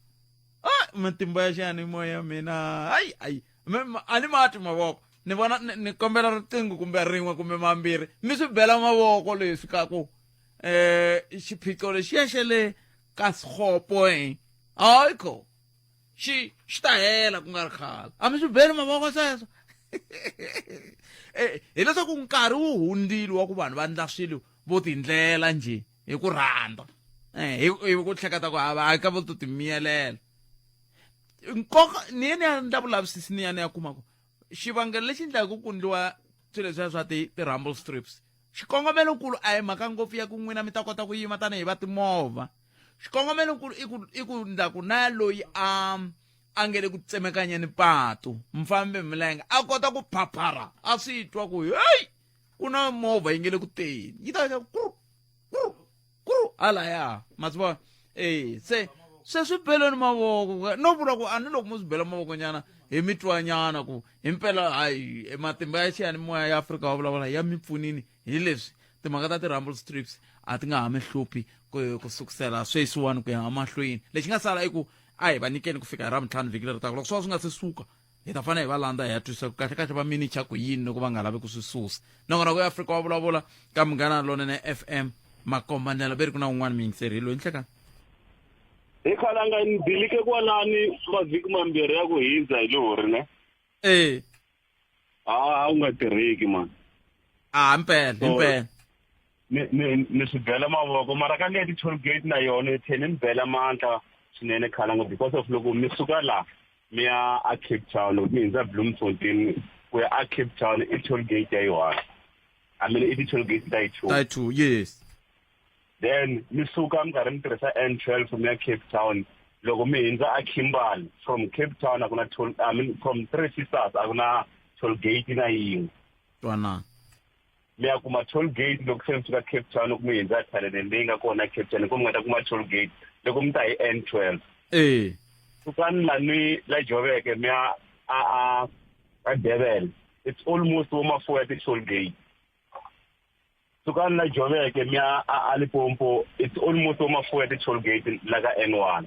Ah, matimba ya xiyanimoya mina. Ai ai. A ni mati mavoko. Ni vona ni kombela riqingho kumbe rin'we kumbe mambirhi. Mi swi bela mavoko leswi ka ku xiphiqo lexiya xa le ka Sekgopo eh. Hayi ko. Xi ta hela ku nga ri khale. A mi swi beli mavoko sweswo. Hileswaku nkarhi wu hundzile wa ku vanhu va endla swilo vo tindlela njhe hi ku rhandza. Hi ku hleketa ku hava ka vo to timiyelela. Nkoka ni ye ni ya endla vulavisisi ni ya ni ya kuma ku xivangelo lexi endlaka ku endliwa swilo leswiya swa ti-rumble strips, xikongomelonkulu a hi mhaka ngopfu ya ku n'wina mi ta kota ku yima tanihi va timovha. Xikongomelonkulu i ku endla ku na loyi a nge le ku tsemekanyeni patu, mufambi hi milenge a kota ku phaphara a swi twa ku heyi, ku na movha yi nge le ku teni, yi ta kuru kuru kuru halaya, ma swi vona. Se swi beleni mavoko, no vula ku a ni loko mo swi bela mavoko nyana hi mi twanyana ku himpela hayi, matimba ya xiyanimoya ya Afrika wa Vulavula ya mi pfunini hi leswi timhaka ta ti-rumble strips a ti nga ha mi hluphi ku sukusela sweswiwani ku ya emahlweni. Lexi nga sala i ku a hi va nyikeni ku fika hi Ravuntlhanu vhiki leri taka. Loko swo va swi nga se suka, hi ta fanele hi va landza hi ya twisisa ku kahle kahle va minicha ku yini loko va nga lavi ku swi susa. Nongonoko ya Afrika wa Vulavula ka Munghana Lonene FM, makomba ndlela ve ri ku na un'wana muyingiseri hi loyi. Nhlekani. Hi khalanga ni dilike kwalani mavhiki mambirhi ya ku hindza hi lori ne. A wu nga tirheki man. A mpela, himpela. Ni swi bela mavoko, mara ka leya ti-toll gate na yona yi tlhela ni bela mandla swinene khalanga, because of loko mi suka la mi ya a Cape Town, loko mi hindza Bloemfontein ku ya a Cape Town, i toll gate ya yi one, I mean i ti-toll gate ta yi two. Ta two, yes. Then mi suka mi karhi mi tirhisa N12 mi ya Cape Town, loko mi hindza a Kimberley, from Cape Town a ku na toll, I mean from Three Sisters a ku na toll gate na yin'we. Twanana. Mi ya kuma toll gate loko se mi fika Cape Town, loko mi hindza thaleleni leyi nga kona Cape Town, ko mi nga ta kuma toll gate loko mi ta hi N12. Sukani lani la Joburg mi ya a Durban, it's almost vo ma 4 ya ti-toll gate. Sukani la Joburg mi ya a Limpopo, it's almost vo ma 4 ya ti-toll gate la ka N1.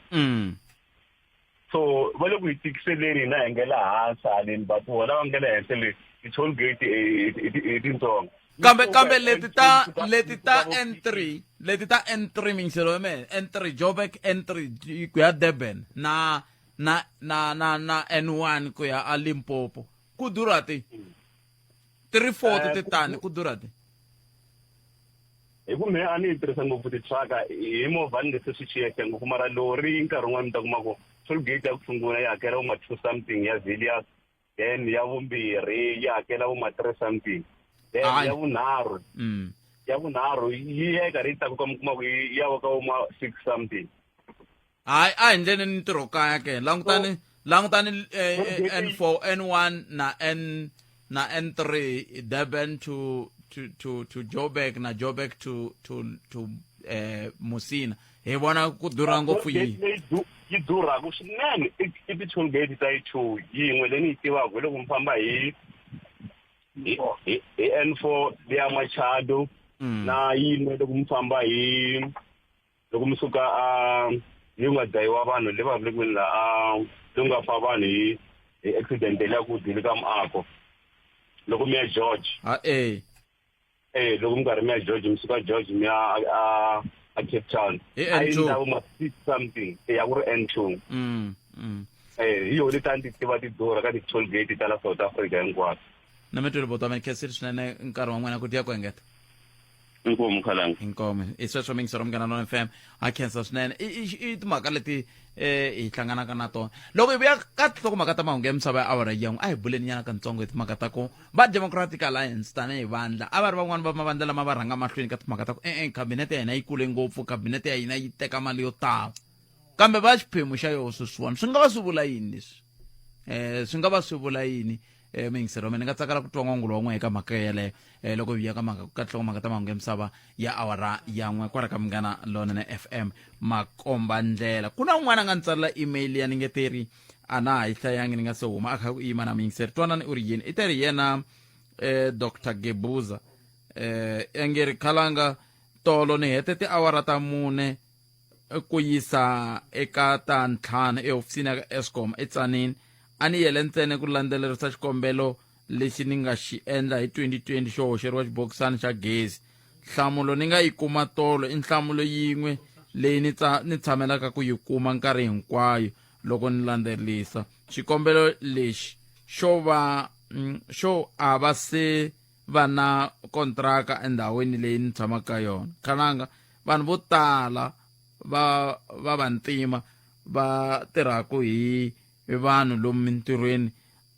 So va le ku hi tikiseleni hina hi nge le hansi haleni, but vona va nge le henhla le ti-toll gate i tintsongo. Kambe leti ta N3, leti ta N3 minxelo ya mehe, N3 Joburg, N3 ku ya Durban na N1 ku ya a Limpopo, ku durha ti 3 40 ti tani, ku durha ti Hi ku mehe a ni yi tirhisa ngopfu ti-truck, hi movha ni nge se swi xiyeke ngopfu, mara lori nkarhi wun'wani mi ta kuma ku toll gate ya ku sungula yi hakela vo ma 2 something ya Villiers, then ya vumbirhi yi hakela vo ma 3 something, then ya vunharhu yi ya yi karhi yi tlakuka, mi kuma ku yi ya va ka vo ma 6 something. Hayi, a hi ndleni ni ntirho kaya ke. Langutani, langutani, N4, N1 na N na N3 Durban to to to to Joburg na Joburg to to to eh Musina hi vona ku durha ngopfu yi yi durhaka swinene i i ti-toll gate ta yi-two yin'we leyi ni yi tivaka hi loko mi famba hi hi hi hi N4 liya Machado na yin'we loko mi famba hi loko mi suka a yi nga dlayiwa vanhu le va vule kwini la a loku nga fa vanhu hi hi accident leya ku dile ka muako loko mi ya George a eh eh loko mi karhi mi ya George mi suka George mi ya a a Cape Town Hi a yi N2. ndhawu ma six something eh a ku ri N2 mm mm eh hi yona leti a ni ti tiva ti durha ka ti-toll gate ta la South Africa hinkwato na mi twile botwa mi khensile swinene nkarhi wa n'wina ku tiya ku engeta inkomu khalanga inkomu i sweswo mingisero munghana lona fm ha khensa swinene i i- i timhaka leti eh hi hlanganaka na tona loko hi vuya ka tinhlokomhaka ta mahungu ya misava ya awara yan'we a hi buleni nyana kantsongo hi timhaka ta ku va democratic alliance tanihi vandla a va ri van'wani va mavandla lama va rhanga mahlweni ka timhaka ta ku e-e khabinete ya hina yi kule ngopfu khabinete ya hina yi teka mali yo tala kambe va xiphemu xa yoho sweswiwani swi nga va swi vula yini leswi eh swi nga va swi vula yini eh muyingiseri wa mina ni nga tsakela ku twa n'wangulo wa n'we eka mhaka yeleyo eh loko hi ya ka mhaka ka nhlokomhaka ta mahungu ya misava ya awara ya n'we kwala ka munghana lonene fm makomba ndlela ku na un'wana a nga ni tsalela email ya ni nge teri a na ha yi hlayangi ni nga se huma a kha ku yima na muyingiseri twanani u ri yini i teri yena eh dr gebuza eh engeri khalanga tolo ni hete tiawara ta mune ku yisa eka ta ntlhanu ehofisini ya ka Eskom eTzaneen a ni yele ntsena ku landzelerisa xikombelo lexi ni nga xi endla hi 2020 xo hoxeriwa xibokisana xa gezi. Nhlamulo ni nga yi kuma tolo i nhlamulo yin'we leyi ni tsa ni tshamelaka ku yi kuma nkarhi hinkwayo loko ni landzelerisa xikombelo lexi xo va xo a va se va na kontraka endhawini leyi ni tshamaka ka yona. Khalanga vanhu vo tala va va vantima va tirhaka hi vanhu lomu mintirhweni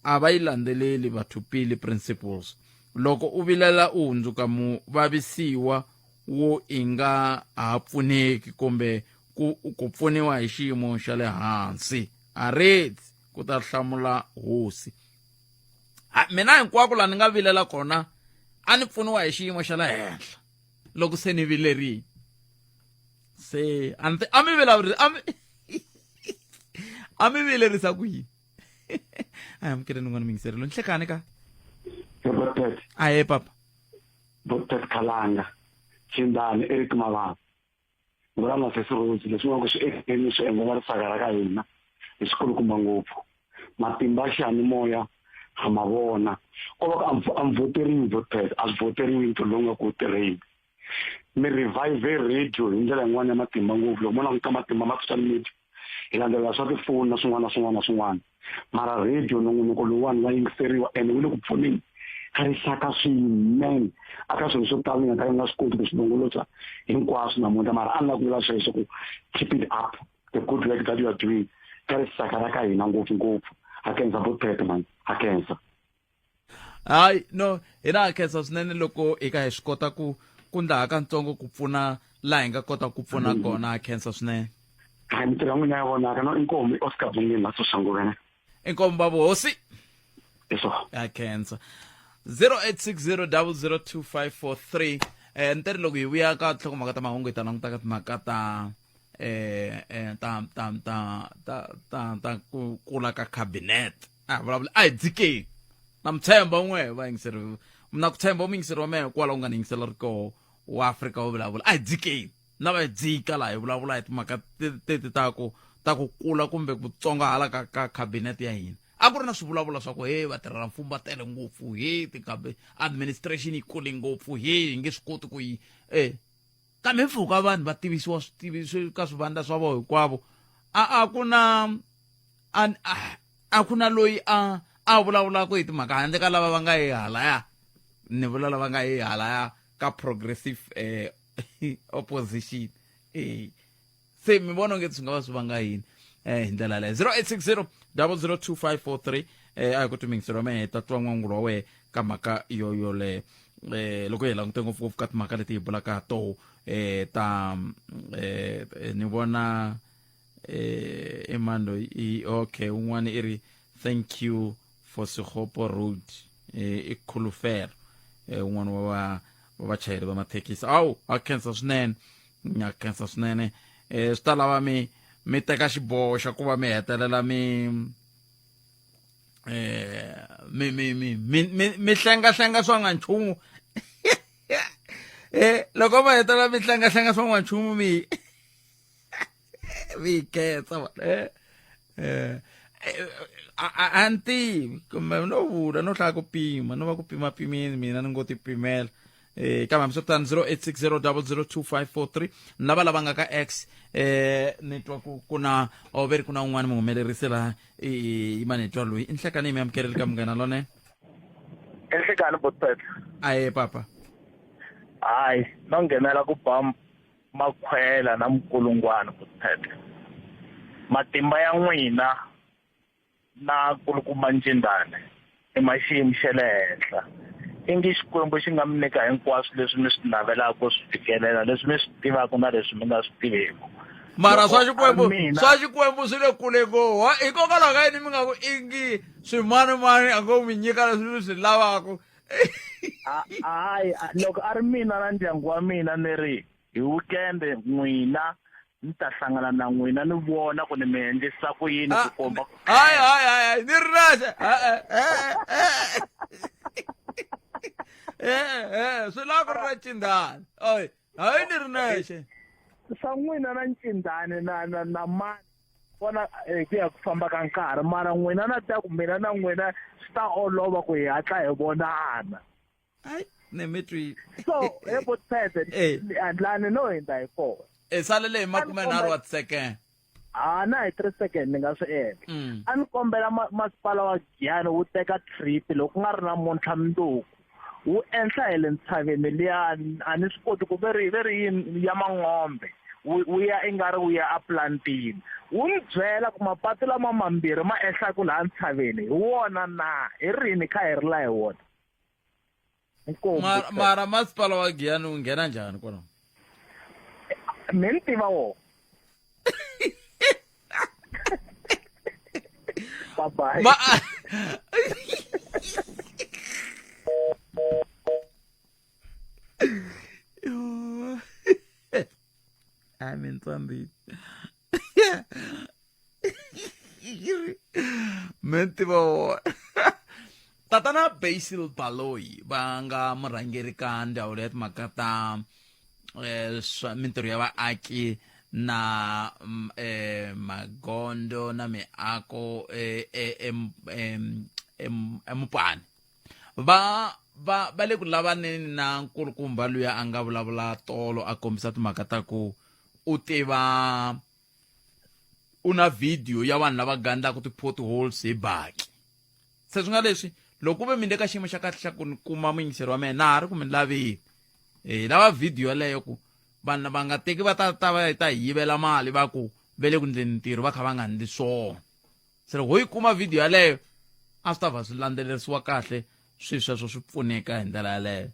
a va yi landzeleli Batho Pele principles. Loko u vilela u hundzuka muvavisiwa wo i nga ha pfuneki kumbe ku ku pfuniwa hi xiyimo xa le hansi. Aredzi ku ta hlamula hosi. Ha, mina hinkwako laha ni nga vilela kona a ni pfuniwa hi xiyimo xa le henhla loko se ni vilerile se a ni a mi vulavuri a mi a mi vilerisa ku yini a hi amukeleni n'wana muyingiseri nhlekani ka Robert ahe papa Dr. Khalanga Chindani Eric Mavava vula na sesi Rose leswi nga ku swi endleni swi endlela risaka ra ka hina hi xikulukumba ngopfu matimba ya xiyanimoya ha ma vona ko va ku a mi voteriwi voters a swi voteriwi ntirho lowu nga ku tirheni mi revive radio hi ndlela yin'wana ya matimba ngopfu loko mo languta matimba ma social media hi landzelela swa tifoni na swin'wana na swin'wana na swin'wana mara radio nongonoko lowuwani wa yingiseriwa ene wu le ku pfuneni ka rixaka swinene aka swilo swo tala ni nga ta nga swi koti ku swi longoloxa hinkwaswo namuntlha mara a ni lava ku vula sweswo ku keep it up the good work that you are doing ka rixaka ra ka hina ngopfungopfu ha khensa botete man ha khensa Hayi no hina ha khensa swinene loko hi ka hi swi kota ku ku ndla katsongo ku pfuna laha hi nga kota ku pfuna kona ha khensa swinene hayi mintirho ya n'wina ya vonaka no inkomu i oscar bungeni la soshanguve ne inkomu bava hosi eso ha khensa 0860002543 eh ntere loko hi vuya ka nhlokomhaka ta mahungu hi ta languta ka timhaka ta eh eh ta ta ta ta ta ta ku kula ka cabinet a vulavula a hi dzikeni na mi tshemba n'we vayingiseri na ku tshemba muyingiseri wa mehe kwala u nga ni yingisela ri koho wa Afrika wo vulavula a hi dzikeni na va hi dzika laha hi vulavula hi timhaka teti ta ku ta ku kula kumbe ku tsongahala ka ka cabinet ya hina a ku ri na swivulavula swa ku he vatirhela mfumo va tele ngopfu he tikabe administration yi kule ngopfu he hi nge swi koti ku yi e kambe mpfhuka vanhu va tivisiwa switiviso ka swivandla swa vona hinkwavo a a ku na a a ku na loyi a a vulavulaka hi timhaka handle ka lava va nga yi halaya ni vula lava nga yi halaya ka progressive eh, opposition eh se mi vona onge swi nga va swi vanga yini eh hi ndlela leyo 0860 002543 eh a hi ku timingiselo mehe ta twa n'wangulo wa wehe ka mhaka yo yoleyo eh loko hi langute ngopfungopfu ka timhaka leti hi bulaka ha toho eh ta eh ni vona eh i mani loyi i okay un'wana i ri thank you for Sekgopo road. eh, i khulufelo eh, un'wana wa va wa vachayeri va mathekisi awu a khensa swinene a khensa swinene eh, swi ta lava mi mi teka xiboho xa ku va mi hetelela mi eh mi mi mi mi mi mi hlenga hlenga swa nga nchumu eh loko va hetelela mi hlenga hlenga swa nga nchumu mi mi khetsa va eh eh a ni tivi kumbe no vula no hlaya ku pima no va ku pima pimini mina ni ngo ti pimela eh kambe hambiswiritano 0860002543 ni lava lava nga ka x eh ni twa ku ku na o ve ri ku na un'wana muhumelerisi laha i mani twa loyi i nhlekani mi amukeleli ka munghana lonene i nhlekani botpet aye papa hayi no nghenela ku ba makhwela na mukulungwana botpet matimba ya n'wina na kulukumba Ncindane i ma xiyimo xa le henhla. Ingi Xikwembu xi nga mi nyika hinkwaswo leswi mi swi navelaka ku swi fikelela, leswi mi swi tivaka na leswi mi nga swi tiveki. Mara swa Xikwembu, swa Xikwembu swi le kule ngopfu. Hikokwalaho ka yini mi nga ku ingi swimanimani a ngo mi nyika leswi mi swi lavaka? Hayi, loko a ri mina na ndyangu wa mina ni ri hi weekend n'wina ni ta hlangana na n'wina ni vona ku ni mi endlisa ku yini ku komba ku hayi hayi hayi ni ri nexe e swi lava ku ri na ncindani oy hayi ni ri nexe swa n'wina na ncindani na na na mani vona hi ku ya ku famba ka nkarhi mara n'wina na ta ku mina na n'wina swi ta olova ku hi hatla hi vonana hayi ne mi twile so he botshete andlani no hindza hi kona e salele hi makumenharhu wa tisekende ha na hi 3 second ni nga swi endla mm. a ni kombela masipala wa Giyani wu teka trip loko ku nga ri namuntlha mundzuku wu enhla hi le ntshaveni liya a ni swi koti ku ve ri ve ri yini ya mangombe wu ya i nga ri wu ya aplantini wu ni byela ku mapatu lama mambirhi ma ehlaku laha ntshaveni hi wona na hi rini kha hi ri la hi wona Inkomu. Mara, mara masipala wa Giyani wu nghena njhani kwalaho? Me ni tiva wona. Bye bye. Ma I'm in Zambia. Me ni tiva wona. Tatana Basil Baloyi va nga murhangeri ka ndzawulo ya timhaka ta eh, swa mintirho ya vaaki na mm, eh, magondo na miako eh, eh, em, em, em, emupani va va va le ku lavaneni na nkulukumba luya a nga vulavula tolo a kombisa timhaka ta ku u tiva u na video ya vanhu lava gandlaka ti-potholes hi baki se swi nga leswi loko ku ve mi le ka xiyimo xa kahle xa ku ni kuma muyingiseri wa mina na ha ri ku mi lavile hi lava video yaleyo ku vanhu va nga teki va ta ta va ta hi yivela mali va ku ve le ku ndleni ntirho va kha va nga ndli swona se loko ho yi kuma video yaleyo a swi ta va swi landzelerisiwa kahle swilo sweswo swi pfuneka hi ndlela yaleyo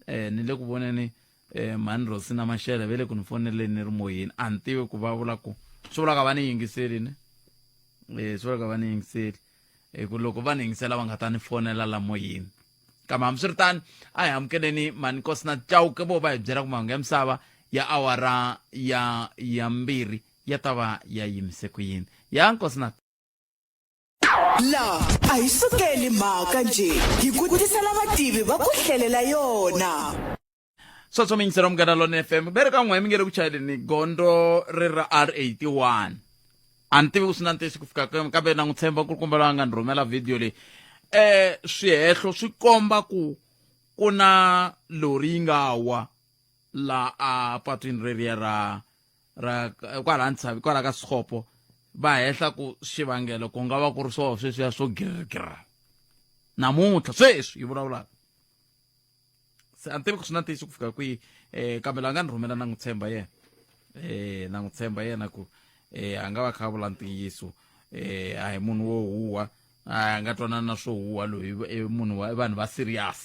eh ni le ku voneni eh mhani Rosina Mashele ve le ku ni foneleni ni ri moyeni a ni tivi ku va vula ku swi vula ka va ni yingiseli ne eh swi vula ka va ni yingiseli hi ku loko va ni yingisela va nga ta ni fonela la moyeni kambe hambiswiritano a hi amukeleni mhani Nkosina Chauke vo va hi byela ku mahungu ya misava ya awara ya ya mbirhi ya ta va ya yimise ku yini ya Nkosina La a hi sukeli mhaka njhe hi ku tisela vativi va ku hlelela yona. Sweswo mi yingisela Munghana Lonene FM ve ri ka n'we mi nge le ku chayeleni gondzo ri ra R81 a ni tivi ku swi na ntiyiso ku fika kwini kambe na n'wi tshemba nkulukumba loyi a nga ni rhumela video leyi eh swihehlo swi komba ku ku na lori yi nga wa la a patwini reriya ra ra kwala ntshavi kwala ka Sixopo va hehla ku xivangelo ku nga va ku ri swoho sweswiya swo girigiri namuntlha sweswi yi vulavulaka se a ni tivi ku swi na ntiyiso ku fika kwihi um kambe la nga ni rhumela na n'wi tshemba yena um na n'wi tshemba yena ku um a nga va kha a vula ntiyiso um a hi munhu wo huwa a nga twanana na swo huwa loyi i munhu wa vanhu va serious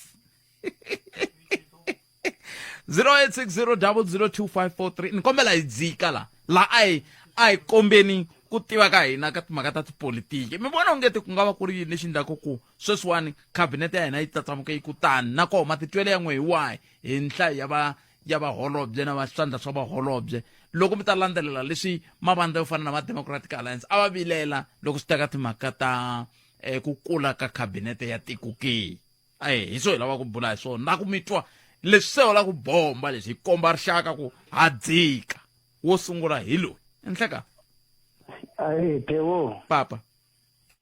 0860002543 ni kombela hi dzika la la a hi a hi kombeni ku tiva ka hina ka timhaka ta tipolitiki mi vona ongeti ku nga va ku ri yini lexi endlaku ku sweswiwani khabinete ya hina yi tsatsamuke yi ku tani na koho matitwelo ya n'we hi wahi hi nhlayo ya va ya vaholobye na vaswandla swa vaholobye loko mi ta landzelela leswi mavandla yo fana na ma democratic alliance a va vilela loko swi teka timhaka ta eh, ku kula ka khabinete ya tiko ke eh, hi swo hi lava ku bula hi swona na ku mi twa leswi se la ku bomba leswi hi komba rixaka ku ha dzika wo sungula hi loyi enhleka ayi Theo papa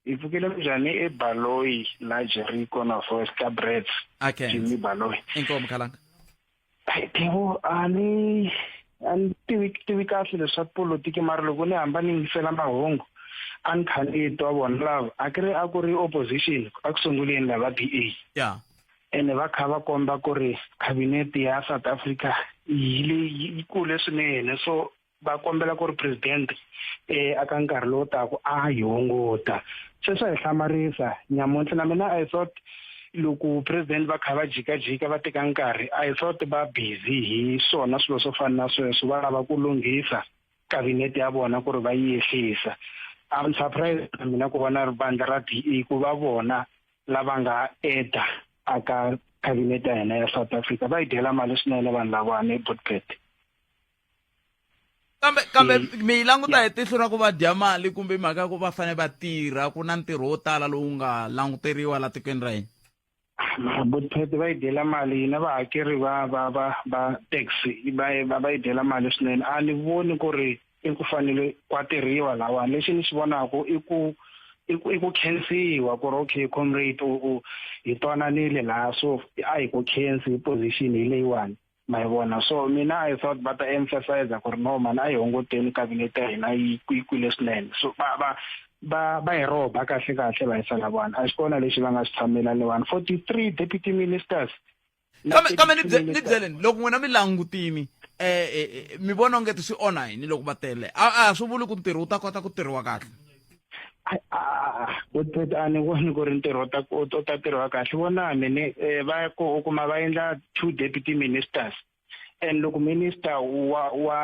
hi pfukile njhani ebaloyi la Jericho na Forest Brits okay Jimmy Baloyi inkomo khalanga Hayi Theo a ni a ni tivi tivi kahle leswa politiki mara loko ni hamba ni yingisela mahungu a ni kha ni twa vona lava a ku ri a ku ri opposition a ku sunguleni lava DA yeah ene va kha va komba ku ri cabinet ya South Africa yi le yi kule swinene so va kombela ku ri president eh aka nkarhi lowu taku a yi hunguta se swa hi hlamarisa nyamuntlha na mina i thought loko president va kha va jikajika va teka nkarhi i thought va busy hi swona swilo swo fana na sweswo va lava ku lunghisa kabinete ya vona ku ri va yi yehlisa I'm surprised na mina ku vona vandla ra DA ku va vona lava nga eda aka kabinete ya hina ya South Africa va yi dyela mali swinene vanhu lavawani eBootpet kambe kambe mi yi languta hi tihlo ra ku va dya mali kumbe mhaka ya ku va fanele va tirha ku na ntirho wo tala lowu nga languteriwa la tikweni ra hina mara botphete va yi dyela mali hina vahakeri va va va va tax va va va yi dyela mali swinene a ni voni ku ri i ku fanele kwa tirhiwa lawani lexi ni xi vonaku i ku i ku i ku khensiwa ku ri okay comrade u u hi twananile laha so a hi ku khensi hi position hi leyiwani ma yi vona so mina i thought va ta emphasize ku ri no mani a yi hunguteni kabinete ya hina yi yi kwile swinene so va va va va hi rhoba kahle kahle va yisa lavana a xi kona lexi va nga xi tshamela lewani 43 deputy ministers kambe kambe ni ni byeleni loko n'wina mi langutini eh, eh, eh mi vona onge swi onha yini loko va tele a a swi vuli ku ntirho wu ta kota ku tirhiwa kahle Godfred a ni voni ku ri ntirho ta u ta tirhiwa kahle vona mine eh, va ku u kuma va endla two deputy ministers and loko minister wa wa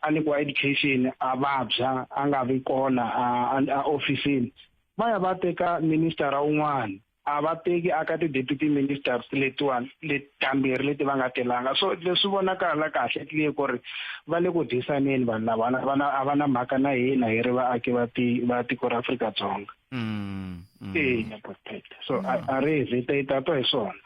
a nyikiwa education a vabya a nga vi kona a ofisini va ya va teka minister un'wana a va teki aka ti-deputy ministers letiwani leti tambirhi leti va nga telanga so leswi vonakala kahle clear ku ri va le ku dyisaneni vanhu lava a va na a va na mhaka na hina hi ri vaaki va ti va tiko ra Afrika-Dzonga eya so a ri hi ta yi tatwa hi swona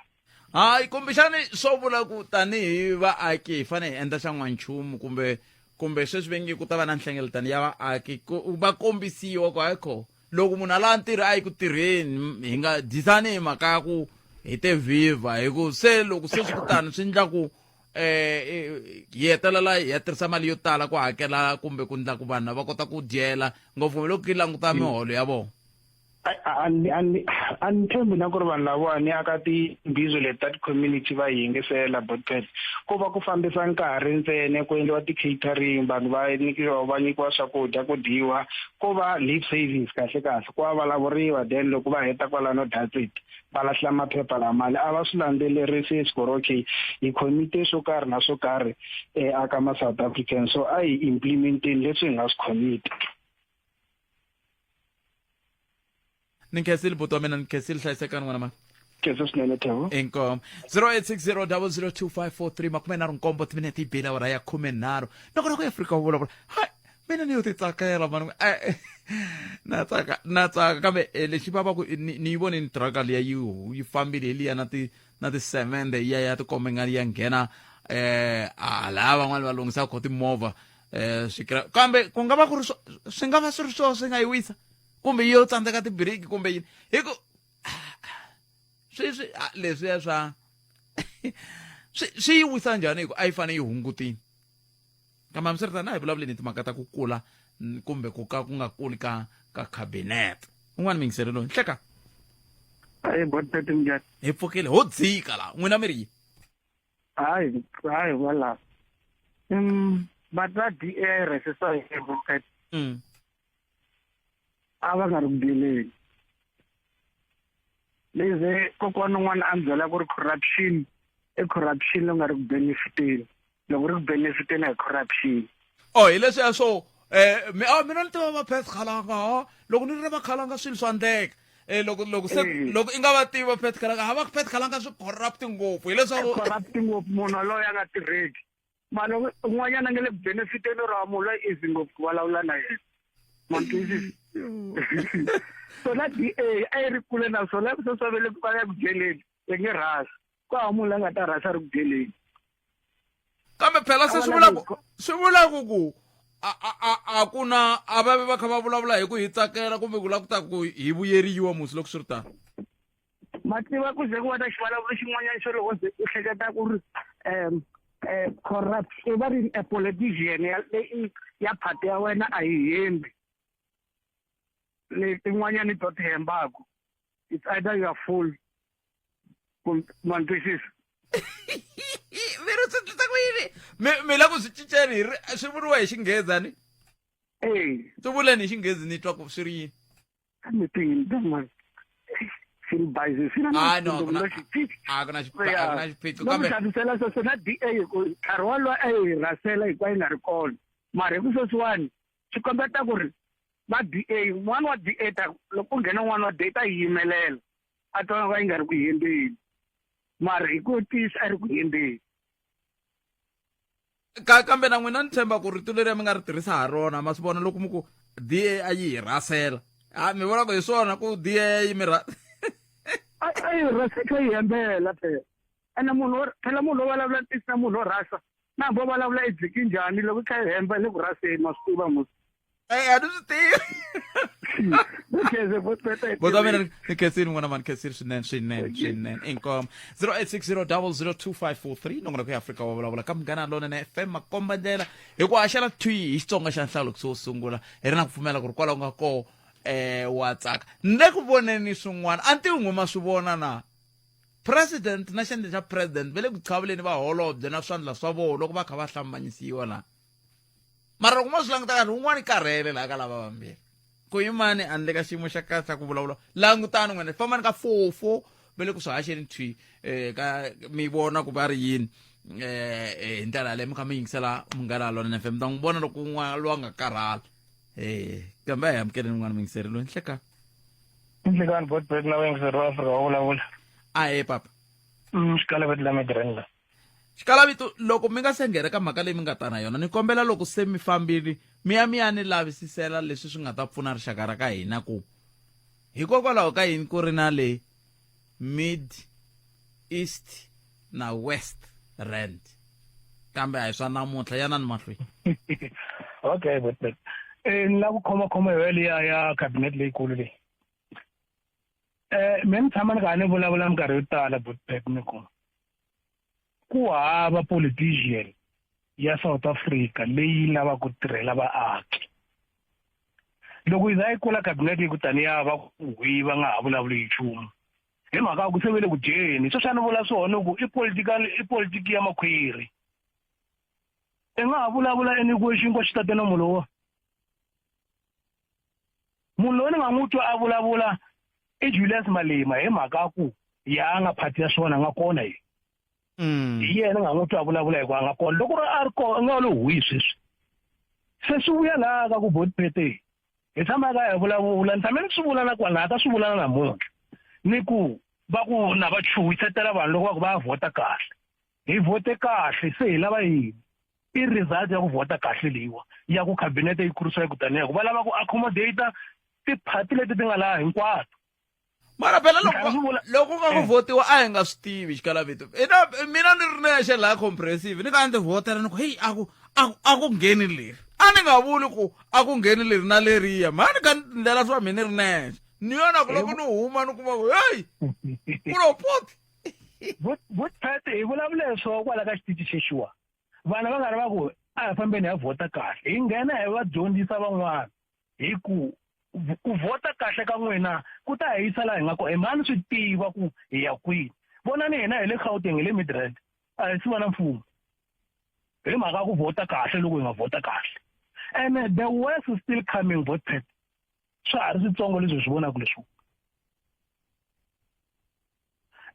Hayi kumbexani swo vula ku tanihi vaaki hi fanele hi endla xan'wanchumu kumbe kumbe sweswi ve nge ku ta va na nhlengeletano ya vaaki ku va kombisiwa ku hayi kho loko munhu a lava ntirho a yi ku tirheni hi nga dyisani hi mhaka ya ku hi te viva hi ku se loko se swi ku tano swi endla ku eh hi hetelela hi ya tirhisa mali yo tala ku hakela kumbe ku endla ku vanhu va kota ku dyela ngopfu loko yi languta miholo ya vona a ni a ni a ni tshembi na ku ri vanhu lavawani aka timbizo leti ta ti-community va yi yingisela botpet ko va ku fambisa nkarhi ntsena ku endliwa ti-catering vanhu va nyikiwa va nyikiwa swakudya ku dyiwa ko va leave savings kahle kahle ku va vulavuriwa then loko va heta kwalano that's it va lahla maphepha lamali a va swi landzelerisi ku ri okay hi khomite swo karhi na swo karhi um aka ma-south african so a hi implementeni leswi hi nga swi khomita ni nkhensile buti wa mina ni nkhensile hlayisekani n'wana mani khensa swinene thebo inkomo 0860002543 makume nharhu nkombo timinete yi bile awara ya khume nharhu noko noko afrika wu vulavula hayi mina ni yo ti tsakela mani eh, eh, na tsaka na tsaka kambe eh, lexi vava ku ni ni yi vonini truck liya yi yi fambile hi liya na ti na tisemende ya ya tikombe nga ya nghena eh a laha van'wani va lunghisa kho timovha eh swi kambe ku nga va ku ri swi nga va swi ri swona swi nga yi wisa kumbe yo tsandzeka tibiriki kumbe yini hi ku swi swi leswiya swa swi swi yi wisa njhani hi ku a yi fanele yi hungutini kambe hambiswiritano a hi vulavuleni hi timhaka ta ku kula kumbe ku ka ku nga kuli ka ka cabinet un'wana mingiseri loyi nhleka hayi botete njhani hi pfukile ho dzika la n'wina mi ri yini hayi hayi wala va DA resisa hi vukati a va nga ri ku byeleni leze kokwana un'wana a ni byela ku ri corruption i corruption leyi nga ri ku benefiteni loko ri ku benefiteni hi corruption oh hi leswiya swo um mi a mina ni tiva va Pet Khalanga ha loko ni ri na vakhalanga swilo swa ndleka um loko loko se loko i nga va tivi va Pet Khalanga ha va Pet Khalanga swi corrupt ngopfu hileswaku corrupt ngopfu munhu waloye a nga tirheki mara un'wanyana a nga le ku benefiteni ra munhu loyi easy ngopfu ku vulavula na yena ma ni twisisa so na D A a yi ri kule na swona sweswi va le va ya ku dyeleni va nge rhasi ku hava munhu la nga ta rhasa ri ku dyeleni kambe phela se swi vula ku swi vula ku ku a a a a ku na a va ve va kha va vulavula hi ku hi tsakela kumbe ku lava ku ta ku hi vuyeriwa musi loko swi ri tano ma tiva ku ze ku va na xivulavuro xin'wanyana xo loko ze u hleketa ku ri um corrupt i va ri a politician ya leyi ya phati ya wena a yi hembi letin'wanyani to ti hembaku it's either you are full kumbe ma ni twisisa mi ri swi tlisa ku yini mi mi la ku swi cinceni hi ri swi vuriwa hi xinghezi ani e swi vuleni hi xinghezi ni twa ku swi ri yini kambe tiyini mani swi ni bayizisile Ah, no, a ku na- a ku na xiphiqo a ku na xiphiqo no kambe hlamusela sweswo na d a hi ku nkarhi wolowo a yi rhasela hikuva yi nga ri kona mara hi ku sweswiwani swi kombeta ku ri va d a n'wana wa d a ta loko ku nghena n'wana wa d a ta yi yimelela a twa va yi nga ri ku hembeni mara hi ku tiyisa a ri ku hembeni ka kambe na n'wina ni tshemba ku rito leri mi nga ri tirhisa ha rona ma swi vona loko mi ku da a yi hi rhasela a mi vona ku hi swona ku da yi mi ra a a yi rhasa yi hembela phela ene munhu wo phela munhu wo vulavula ntiyiso na munhu wo rhasa na hambi wo vulavula i dziki njhani loko i kha i hemba le ku rhaseni ma swi tiva musi a ni swi tivi bota mina ni khensini n'wana mani khensini swinene swinene swinene inkomo 0860002543 nongonoko ya afrika wa vulavula ka munghana lonene fm makomba ndlela hi ku haxela thwi hi xitsonga xa nhlawulo kusuhi wo sungula hi ri na ku pfumela ku ri kwalaho nga koho um wa tsaka ni le ku voneni swin'wana a ni tivi n'we ma swi vona na president na xandla xa president va le ku qhavuleni va holobye na swandla swa vona loko va kha va hlambanyisiwa laha mara loko mo swi languta kahle un'wana i karhele laha ka lava vambirhi ku i mani a ni le ka xiyimo xa kahle xa ku vulavula langutani n'wina fambani ka fofo va le ku swi haxeni thwi um ka mi vona ku va ri yini um hi ndlela yaleyo mi kha mi yingisela munghana lonene fm mi ta n'wi vona loko un'wana loyi a nga karhala um kambe a hi amukeleni un'wana muyingiseri loyi nhlekani Nhlekani Botbet na vayingiseri va Afrika va vulavula. Ahee papa. Xikalaveti la Midrand la. Xikalavito loko mi nga se nghena ka mhaka leyi mi nga ta na yona ni kombela loko se mi fambile mi ya mi ya ni lavisisela leswi swi nga ta pfuna rixaka ra ka hina ku hikokwalaho ka yini ku ri na le mid east na west rand kambe a hi swa namuntlha yanani mahlweni okay Botbet. Eh ni lava ku khoma khoma hi liya ya cabinet leyikulu leyi. Eh me ni tshama ni karhi ni vulavula minkarhi yo tala Botbet ni ku ku hava politician ya South Africa leyi lavaka ku tirhela vaaki. Loko yi za yi kula cabinet yi ku taniya va ku hwi va nga ha vulavuli hi nchumu. Hi mhaka ya ku se ve le ku dyeni. Sweswi a ni vula swona ku i political i politiki ya makhwiri. I nga ha vulavula i nyikiwe xinkwa xi tate nomu lowa. Munhu loyi ni nga n'wi twa a vulavula i Julius Malema hi mhaka ya ku ya a nga phati ya swona a nga kona yena. Hi yena ni nga n'wi twa a vulavula hikuva a nga kona. Loko ri a ri kona i nga lo hwi sweswi. Se swi vuya laha ka ku Botpete hi tshama ka hi vulavula ni tshame ni swi vula na kwala ta swi vula na namuntlha ni ku va ku na va chuhisetela vanhu loko va ku va ya vhota kahle hi vhote kahle se hi lava yini i result ya ku vhota kahle leyiwa ya ku cabinet yi kurisiwa hi ku taniya ku va lava ku accommodate tiphati leti ti nga laha hinkwato mara phela loko loko nga ku eh. votiwa a hi nga swi tivi xikalavito ina mina ni ri nexe laha comprehensive ni ka ndzi vhotela ni ku heyi a ku a ku ngheni leri a ni nga vuli ku a ku ngheni leri na leriya mha ni ka ndlela swa mina ni ri nexe ni yona ku loko ni huma ni kuma ku heyi ku lo poti vutpete hi vulavule swo kwala ka xitichi xexiwa vana va nga ri va ku a hi fambeni hi ya vhota kahle hi nghena hi va dyondzisa van'wana hi ku ku vhota kahle ka n'wina ku ta hi yisa laha hi nga kona hi mhani swi tiva ku hi ya kwini vonani hina hi le Gauteng hi le Midrand a hi siva na mfumo hi mhaka ku vhota kahle loko hi nga vhota kahle and the worst is still coming vote pet swa ha ri switsongo leswi hi swi vonaka leswi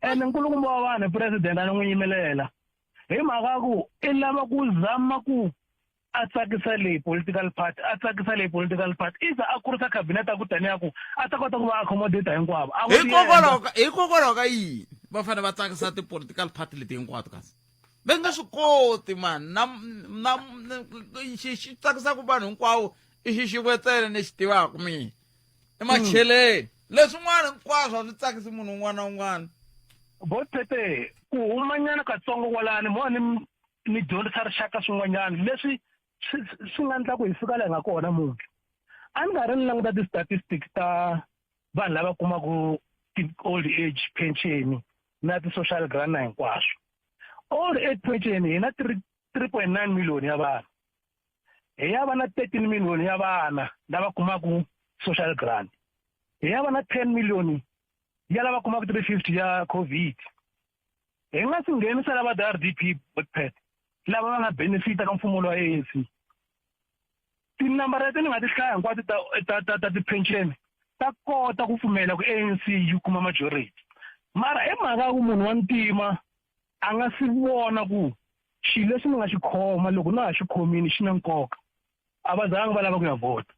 ene nkulukumba wa vanhu president a ni n'wi yimelela hi mhaka ku i lava ku zama ku a tsakisa leyi political party a tsakisa leyi political party iza a kurisa cabinet a ku taniya ku a ta kota ku va accommodate hinkwavo A vo hikokwalaho ka hikokwalaho ka yini va fanele va tsakisa ti-political party leti hinkwato kasi va nga swi koti mani na na xi xi tsakisaka vanhu hinkwawo i xi xin'we ntsena ni xi tivaka mina i macheleni leswin'wana hinkwaswo a swi tsakisi munhu un'wana na un'wana vo tete ku humanyana katsongo kwalani mo ni ni dyondzisa rixaka swin'wanyana leswi swi swi nga endla ku hi fika laha hi nga kona muntlha a ni nga ri ni languta ti-statistics ta vanhu lava kumaka ti-old age pension na ti-social grant na hinkwaswo old age pension hi na 3.9 million ya vanhu hi ya va na 13 million ya vana lava kumaka social grant hi ya va na 10 million ya lava kumaka 350 ya covid hi nga si nghenisa lava ti-rdp botpet lava va nga benefita ka mfumo lowa ANC tinambara leti ni nga ti hlaya hinkwato ta ta ta ta ti-pension ta kota ku pfumela ku ANC yi kuma majority mara hi mhaka ya ku munhu wa ntima a nga si vona ku xilo lexi ni nga xi khoma loko na ha xi khomini xi na nkoka a va zangi va lava ku ya vhota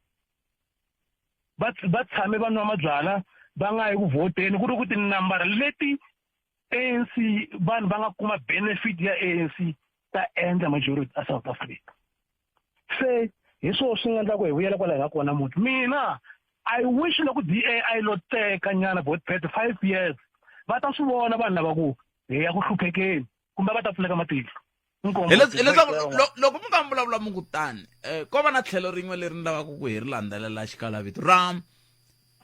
va va tshame va nwa mabyala va nga yi ku vhoteni ku ri ku tinambara leti ANC vanhu va nga kuma benefit ya ANC ta endla majority a South Africa se hi swona swi nga endla ku hi vuyela kwala hi nga kona munhu mina I wish loko DA a yi lo teka nyana bot pet 5 years va ta swi vona vanhu lava ku hi ya ku hluphekeni kumbe va ta pfuleka matihlo hileswaku loko mi nga vulavula mi ku tani um ko va na tlhelo rin'we leri ni lavaka ku hi ri landzelela xikalavito ra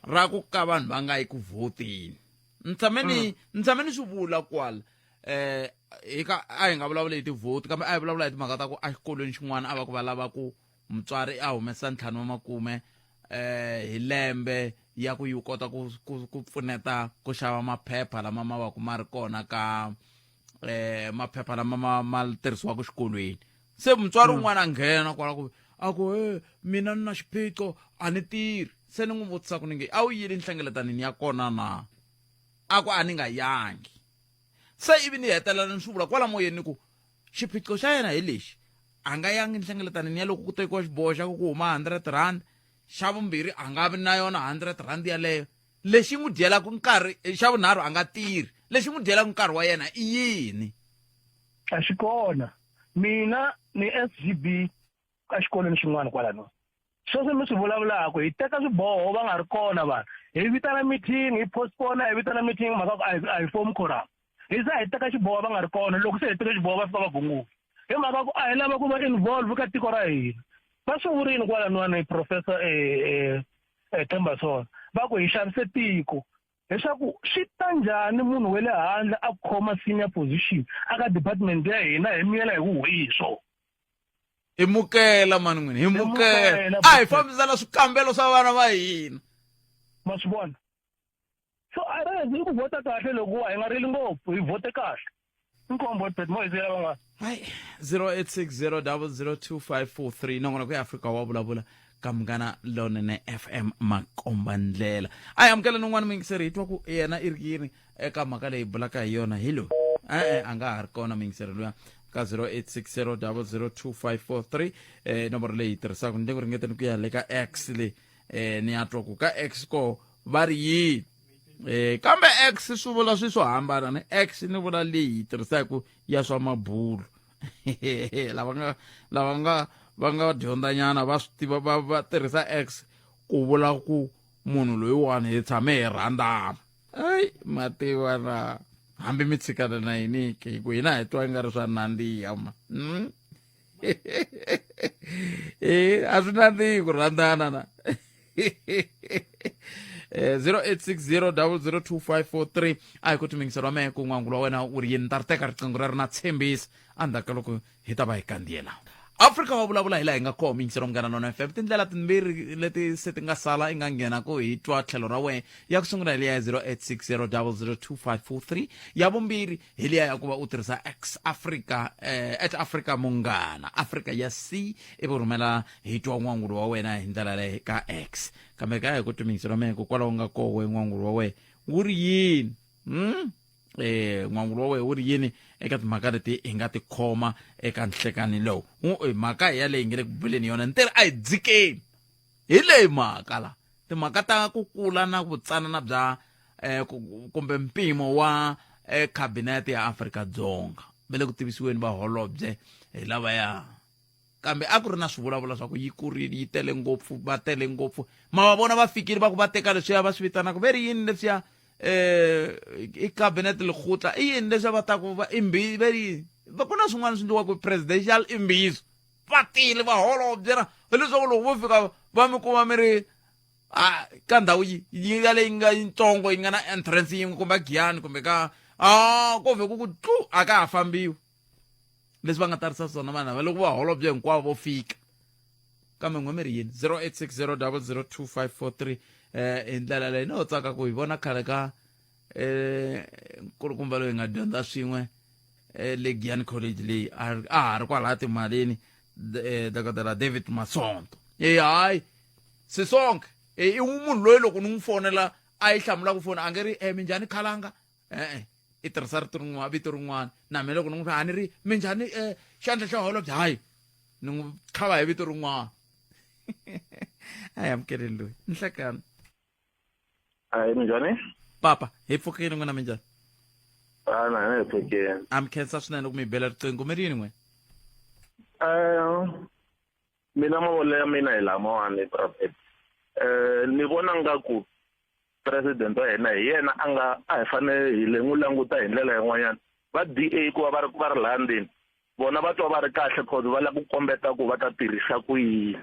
ra ku ka vanhu va nga yi ku vhoteni ni tshame ni mm. ni tshame ni swi vula kwala eh hi ka a hi nga vulavuli hi tivhoti kambe a hi vulavula hi timhaka ta ku exikolweni xin'wana a va ku va lava ku mutswari a humesa ntlhanu wa makume eh hi lembe ya ku yi kota ku ku ku pfuneta ku xava maphepha lama ma va ku ma ri kona ka eh maphepha lama ma ma tirhisiwaka xikolweni se mutswari mm. un'wana a nghena kwala ku a ku e mina ni na xiphiqo a ni tirhi se ni n'wi vutisa ku ni nge a wu yile nhlengeletanini ya kona na a ku a ni nga yangi se ivi ni hetelela ni swi vula kwala moyeni ni ku xiphiqo xa yena hi lexi a nga yangi nhlengeletanini ya loko ku tekiwa xiboho xa ku ku huma 100 rand xa vumbirhi a nga vi na yona 100 rand yaleyo lexi n'wi dyelaka nkarhi xa vunharhu a nga tirhi lexi n'wi dyelaka nkarhi wa yena i yini a xi kona mina ni SGB ka xikolweni xin'wana kwalano sweswo mi swi vulavulaka hi teka swiboho va nga ri kona vanhu hi vitana meeting hi postpone hi vitana meeting mhaka ku a hi form quorum hi za hi teka xiboho va nga ri kona loko se hi teke xiboho va fika va gunguka hi mhaka ku a hi lava ku va involve ka tiko ra hina va swi vurini kwalanwani professor eh, eh, Themba va ku hi xavise tiko leswaku swi ta njhani munhu wa le handle a khoma senior position aka department ya hina hi miyela hi ku hi swo hi mukela mani n'wini hi mukela a hi fambisela swikambelo swa vana va hina ma swi vona so a ri hi ku vhota kahle loko hi nga rili ngopfu hi vhote kahle inkombo but mo hi van'wana hayi 0860002543 nongonoko ya afrika wa vulavula ka munghana lonene fm makomba ndlela a hi amukela nun'wana muyingiseri hi twa ku yena i ri yini eka mhaka leyi bulaka hi yona hi loyi e-e a nga ha ri kona muyingiseri luya ka 0860002543 eh nomboro leyi tirhisaka ni le ku ringeteni ku ya le ka x leyi eh ni ya twa ku ka x ko va ri yini eh kambe x swi vula swi swo hambana ni x ni vula leyi tirhisaka ya swa mabulu lava nga lava nga va nga dyondzanyana va swi tiva va va tirhisa x ku vula ku munhu loyiwani hi tshame hi rhandzana ayi mativa na hambi mi tshikana na yini ke hi ku hina hi twa nga ri swa nandziha ma hmm? eh a swi nandzihi ku rhandzana na eh 0860002543 a hi ku timingiselo wa mehe ku n'wangulo wa wena u ri yini ta ri teka riqingho ra ri na tshembisa endzhaku ka loko hi ta va hi kandziyela afrika wa vulavula hi laha hi nga koho miyingiselo munghana lona fm tindlela timbirhi leti se ti nga sala i nga nghena ku hi twa tlhelo ra wena ya ku sungula hi liya ya 0860002543 ya vumbirhi hi liya ya ku va u tirhisa x africa eh, at africa munghana africa ya c ivi u rhumela hi twa n'wangulo wa wena hi ndlela leyi ka x kambe ka hi ku timingiselo mehe kwalaho nga koho we n'wangulo wa wena wu ri yini hmm? eh n'wangulo wa wena wu ri yini eka timhaka leti hi nga ti khoma eka nhlekani lowu mhaka hi yaleyi nge le ku buleni yona ni teri a hi dzikeni hi leyi mhaka la timhaka ta ku kula na vutsanana bya eh, kumbe mpimo wa eh, khabinete ya Afrika-Dzonga va le ku tivisiweni va holobye hi lavaya kambe a ku ri na swivulavula swa ku yi kurile yi tele ngopfu va tele ngopfu ma va vona va fikile va ku va teka leswiya va swi vitanaka ve ri yini leswiya eh i cabinet lekgotla i yini leswi va taku va imbi ve ri yini va ku na swin'wana swi endliwaka presidential imbizo va tile va holobye na hileswaku loko vo fika va mi kuma mi ri a ka ndhawu yi yi ya leyi nga yitsongo yi nga na entrance yin'we kumbe a giyani kumbe ka a ko vhe ku ku tlu a ka ha fambiwi leswi va nga tarisa swona vanhu lava loko va holobye hinkwavo vo fika kambe n'we mi ri yini 0860002543 eh hi ndlela leyi no tsaka ku hi vona khale ka eh nkulukumba loyi hi nga dyondza swin'we eh, le Giyani College leyi a ha ri kwalaya timalini eh, dokodela David Masonto eh hayi sisonke eh, i munhu loyi loko ni n'wi fonela a yi hlamula ku fona a nge ri eh minjhani khalanga e-e i tirhisa rito rin'wana vito rin'wana na mina loko ni n'wi a ni ri minjhani um xandla xa holobye hayi ni n'wi tlhava hi vito rin'wana a hi amukeleni loyi ni hlekani hayi minjhani papa hi pfukile n'wina minjhani a na hina hi pfukile a mi khensa swinene loko mi hi bela riqingho mi ri yini n'wina um mina mavonelo ya mina hi lamawani prophet um ni vona nga ku president wa hina hi yena a nga a hi fanele hi le n'wi languta hi ndlela yin'wanyana va DA ku va va ri va ri laha ndzeni vona va twa va ri kahle cause va lava ku kombeta ku va ta tirhisa ku yini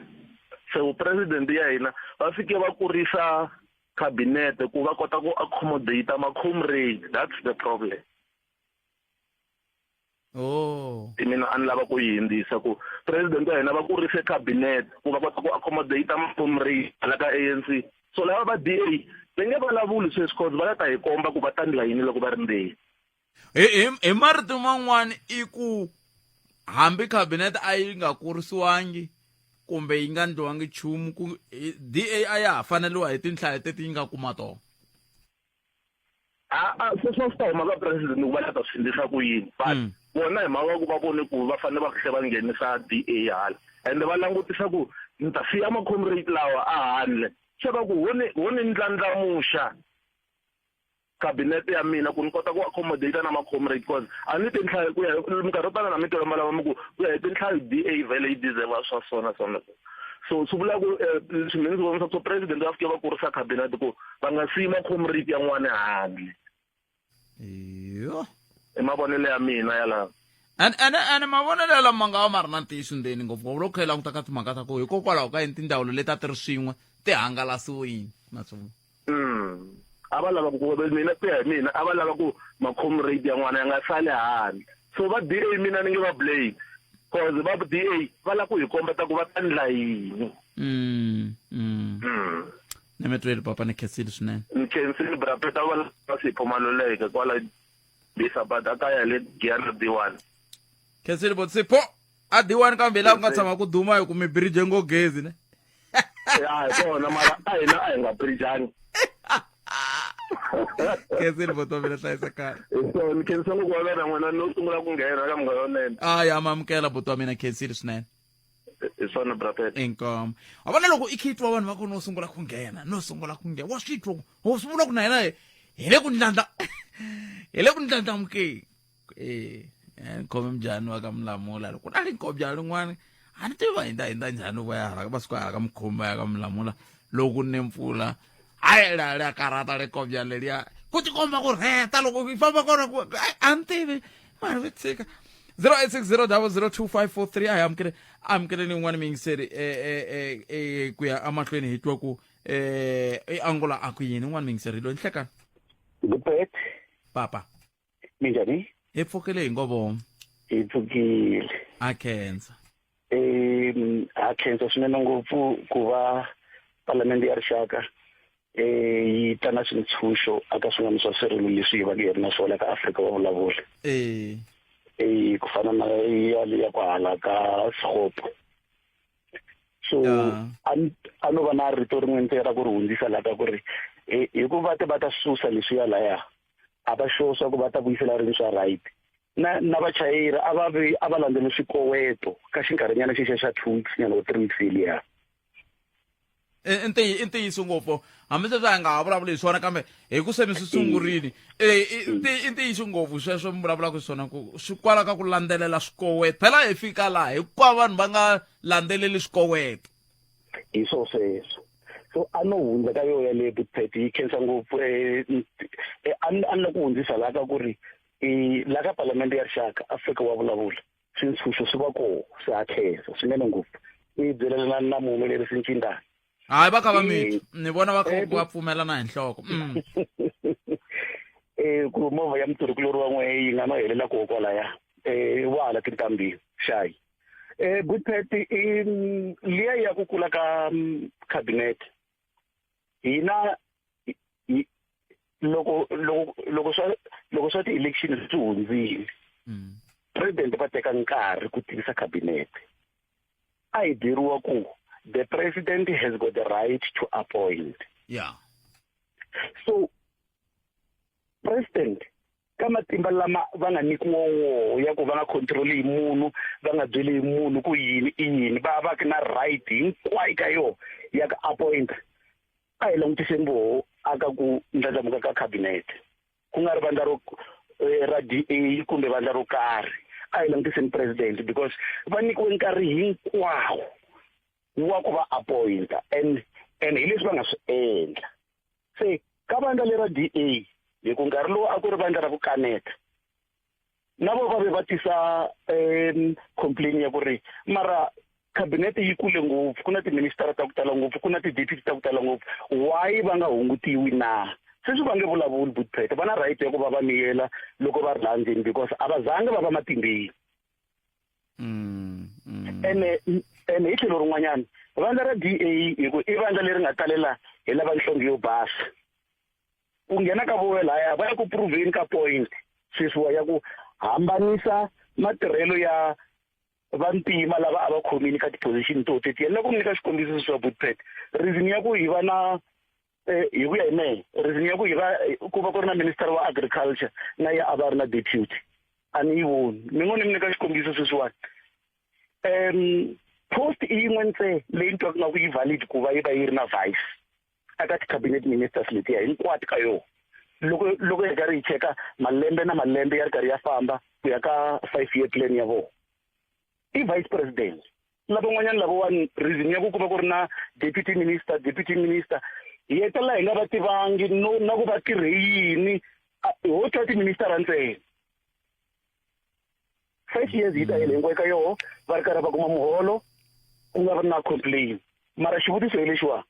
se president ya hina va fike va kurisa cabinet ku va kota ku accommodate ma-comrade that's the problem oh mina a ni lava ku yi hindzisa ku president wa hina va kurise cabinet ku va kota ku accommodate ma-comrade hala ka ANC so lava va DA va nge vulavuli sweswi cause va la ta hi komba ku va ta ndla yini loko va ri ndzeni hi hi hi marito man'wani i ku hambi cabinet a yi nga kurisiwangi kumbe yi nga ndliwangi nchumu ku DA a ya ha faneliwa hi tinhlayo teti yi nga kuma tona a sweswo swi ta huma ka president ku va la ta swi endlisa ku yini but mm. vona hi mhaka ku va vone ku va fanele va tlhe va nghenisa DA hala ende va langutisa ku ni ta siya ma-comrade lawa a handle se va ku ho ni ho ni ndlandlamuxa cabinet ya mina ku ni kota ku accommodate na ma-comrade cause a ni tinhlayo ku ya minkarhi yo tala na mi twa lava mi ku ku ya hi tinhlayo DA vhele yi deserve swa sona sona so swi vula ku eh, leswi mina ndzi vonisa ku president va fike va kurisa cabinet ku va nga siyi ma-comrade ya n'wana handle yo i mavonelo ya mina yalawo ene ene ene mavonelo lama ma nga va ma ri na ntiyiso ndzeni ngopfungopfu loko kha hi languta ka timhaka ta ku hikokwalaho ka yini tindzawulo leti a ti ri swin'we ti hangalasiwile naswona mm. a va lava ku mina ku ya hi mina a va lava ku ma-comrade ya n'wana ya nga sali handle so va DA mina ni nge va blame cause va DA va lava ku hi kombeta ku va ta ndla yini mm, mm. mm. ni mi tweli papa ni khensile swinene ni khensile brapeta va va sipho maluleke kwala bisa but a kaya le giyana D1 khensile bo sipho a D1 kambe laha ku nga tshama ku duma hi ku mi bridge ngo gezi ne ya hi kona mara a hina a hi nga bridgeangi khensile boto mina hlayisa kaya so ni khensa ngopfu wa wena n'wina no sungula ku nghena ka munghana lonene a ya mamukela buti wa mina khensile swinene hi swona brapet inkomo wa vona loko i khe twa vanhu va ku no sungula ku nghena no sungula ku nghena wa swi twa ku swi vula ku na yena hi le ku ndlandla hi le ku ndlandlamukeni eh ni khome mujhani wa ka mulamula loko na linkobyana rin'wana a ni tivi va hindza hindza njhani va ya hala va suka hala ka mukhomi va ya ka mulamula loko ni mpfula hayi la lia karata likobyana leliya ku tikomba ku rheta loko yi famba kona ku a ni tivi mara vi tshika 0860002543 a hi amukele amukeleni yin'wana miyingiseri eh ku ya emahlweni hi twa ku eh i angula a ku yini yin'wana miyingiseri loyi nhlekani Gupet papa minjhani hi pfukile hi ngovo hi pfukile a khensa um ha khensa swinene ngopfu ku va palamende ya rixaka eh yi ta na swintshunxo aka swin'wana swa swirilo leswi hi va hi ri na swona ka Afrika wa vulavula eh eh ku fana na ya ya kwahala ka Sgopo so a no va na rito rin'we ntsena ra ku ri hundzisa laha ka ku ri hikuva te va ta susa leswiya laya a va sure swa ku va ta vuyisela rini swa right na na vachayeri a va vi a va landzeli swikoweto ka xinkarhinyana xexiya xa two weeks nyana or three weeks yeliya i i ntiyiso ngopfu hambi sweswi a nga ha vulavuli hi swona kambe hi ku se mi swi sungurile i ntiyiso ngopfu sweswo mi vulavulaka hi swona ku swi kwala ka ku landzelela swikoweto phela hi fika laha hikuva vanhu va nga landzeleli swikoweto hi swo sweswo so a no hundza ka yo yaleyo butpet yi khensa ngopfu um a ni la ku hundzisa laha ka ku ri laha ka palamende ya rixaka afrika wa vulavula swintshuxo swi va koho swi ha khensa swinene ngopfu i byelelana na muhumelerisi ncindani hayi va kha va mitwa ni vona va kha va pfumelana hi nhloko eh ku movha ya mutirhikulori wa n'we yi nga no helela koho kwalaya eh wa hala tintambini xayi eh good pet i liya ya ku kula ka cabinet hina loko loko loko swa loko swa ti-election swi hundzile president va teka nkarhi ku tivisa cabinet a hi byeriwa ku the president has got the right to appoint yeah so president ka matimba lama va nga nyikiwa woho ya ku va nga control-i hi munhu va nga byeli hi munhu ku yini i yini va va na right hinkwayo ka yona ya ku appoint a hi langutiseni voho aka ku ndlandlamuka ka cabinet ku nga ri vandla ro ra D_A kumbe vandla ro karhi a hi langutiseni president because va nyikiwe nkarhi hinkwawo wa ku va appointa and and hi leswi va nga swi endla se ka vandla lera D_A hi ku nkarhi lowu a ku ri vandla ra ku kaneta na vo va ve va tisa um complain ya ku ri mara cabinet yi kule ngopfu ku na tiministara ta ku tala ngopfu ku na ti-deputy ta ku tala ngopfu why va nga hungutiwi na sweswi va nge vulavuli butpet va na right ya ku va va miyela loko va ri laha ndzeni because a va zangi va va matimbeni ene ene hi tlhelo rin'wanyana vandla ra D_A hi ku i vandla leri nga talela hi lava nhlonge yo basa ku nghena ka voho laya va ya ku proveni ka point sweswiwa ya ku hambanisa matirhelo ya vantima lava a va khomile ka ti-position to tetiya ni la ku mi nyika xikombiso swa butpet reason ya ku hi va na hi ku ya hi mehe reason ya ku hi va ku va ku ri na minister wa agriculture na ya a va ri na deputy a ni yi voni ni ngo ni mi nyika xikombiso sweswiwani um post i yin'we ntse leyi ni twaka nga ku yi valid ku va yi va yi ri na vice aka ti-cabinet ministers letiya hinkwato ka yona loko loko hi karhi hi cheka malembe na malembe ya ri karhi ya famba ku ya ka five year plan ya vona i vice president lavan'wanyana lavawani reason ya ku ku va ku ri na deputy minister deputy minister hi hetelela hi nga va tivangi no na ku va tirhe yini ho twa tiministara ntsena five years yi ta hela hinkwayo ka yoho va ri karhi va kuma muholo ku nga ri na complain mara xivutiso hi lexiwa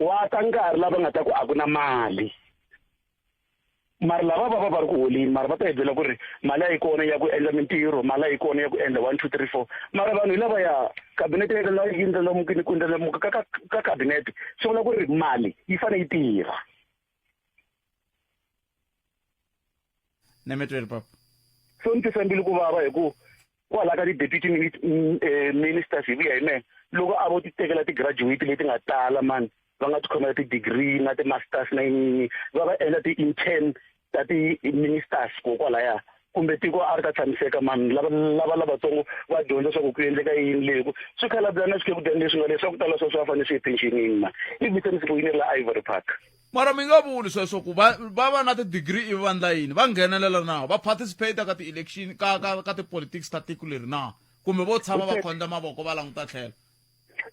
wa ta nkarhi lava nga ta ku a ku na mali mara lava va va va ri ku holeni mara va ta hi byela ku ri mali a yi kona ya ku endla mintirho mali a yi kona ya ku endla one two three four mara vanhu hi lava ya kabinete yi ndlela yi ndlandlamukile ku ndlandlamuka ka ka ka kabinete swi vula ku ri mali yi fanele yi tirha Nemetweli papa so ni twisa mbilu ku vava hi ku kwala ka ti-deputy ministers hi vuya hi mehe loko a vo ti tekela ti-graduate leti nga tala mani va nga ti khomela ti-degree na ti-masters na yini va va endla ti-intern ta ti-ministers ko kwalaya kumbe tiko a ri ta tshamiseka mani lava lava lavatsongo va dyondza swa ku ku endleka yini leyi ku swi khalabyana swikhekudani leswi nga leswi swa ku tala swa swi va fanele swi ye pensionini mani i vitani siku yini la Ivory Park mara mi nga vuli sweswo ku va va va na ti-degree ivi va ndla yini va nghenelela na va participate ka ti-election ka ka ka ti-politics ta tiko leri na kumbe vo tshama va khondla mavoko va languta tlhelo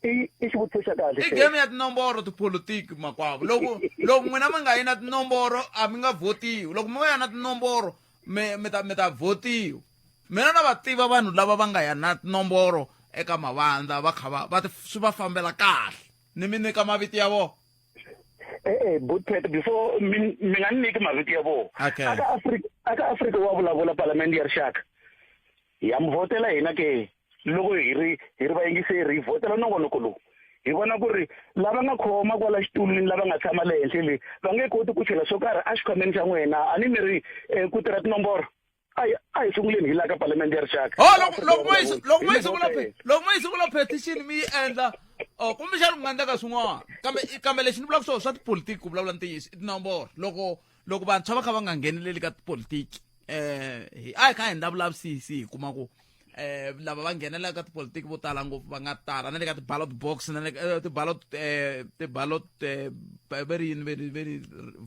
i i xivutiso xa kahle i game ya tinomboro tipolotiki makwavo loko loko n'wina mi nga yi na tinomboro a mi nga votiwi loko mi nga ya na tinomboro mi mi ta mi ta votiwa mina na va tiva vanhu lava va nga ya na tinomboro eka mavandla va kha va va swi va fambela kahle ni mi nyika mavito ya vona e-e butpet before mi mi nga ni nyiki mavito ya vona okay. aka Afrika aka Afrika wa vulavula palamende ya rixaka ya mi vhotela hina ke loko hi ri hi ri vayingiseri hi vhotela nongonoko lowu hi vona ku ri lava nga khoma kwala xitulwini lava nga tshama le henhla le va nge koti ku chela swo karhi exikhwameni xa n'wina a ni mi ri ku tirha tinomboro a hi a hi sunguleni hi la ka palamende ya rixaka oh loko loko mo yi loko mo yi sungula loko mo yi sungula petition mi yi endla oh kumbexana ku nga endleka swin'wana kambe kambe lexi ni vulaka swona swa tipolitiki ku vulavula ntiyiso i tinomboro loko Loko vantshwa va kha va nga ngheneleli ka tipolitiki eh hi a hi kha hi endla vulavisisi hi kuma ku eh lava va nghenelaka tipolitiki vo tala ngopfu va nga tala na le ka ti-ballot box na le ka eh, ti-ballot eh ti-ballot eh va ri yini ve ri ve ri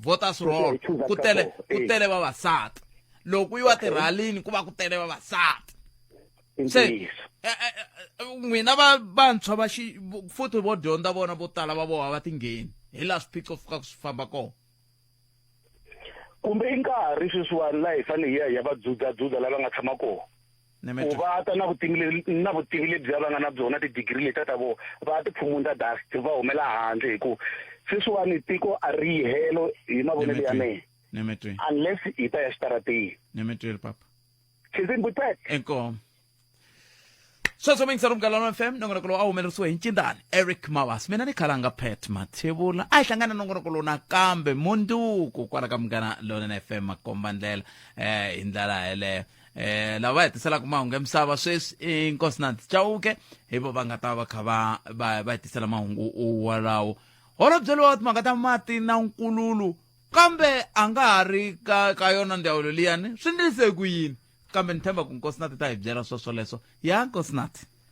voters roll ku tele ku tele vavasati loko ku yiwa tirhalini ku va ku tele vavasati se eh, eh, eh, n'wina va vantshwa va xi futhi vo dyondza vona vo tala va voha va tingheni hi laha swiphiqo fikaka swi famba kona kumbe i nkarhi sweswiwani laha hi fanele hi ya hi ya va dzudzadzudza lava nga tshama kona ku va ta na vutivi na vutivi lebyiya va nga na byona tidigiri letiya ta vona va ti phumunda dust va humela handle hi ku sweswiwani tiko a ri yi helo hi mavonelo ya mehe unless hi ta ya xitarateni papa inkomu Sweswo mi yingisela Munghana Lonene FM nongonoko lowu a humelerisiwe hi ncindani Eric Mavas mina ni khalanga Pat Mathebula a hi hlangana nongonoko lowu nakambe munduku kwala ka Munghana Lonene FM makomba ndlela eh hi ndlela yeleyo eh lava va hetiselaka mahungu ya misava sweswi i Nkosinathi Chauke hi vo va nga ta va kha va va va hetisela mahungu walawo holobye lowa timhaka ta mati na nkululu kambe a nga ha ri ka ka yona ndzawulo liyani swi ndlise ku yini kambe ni tshemba ku Nkosinathi ta hi byela swo swoleswo ya Nkosinathi.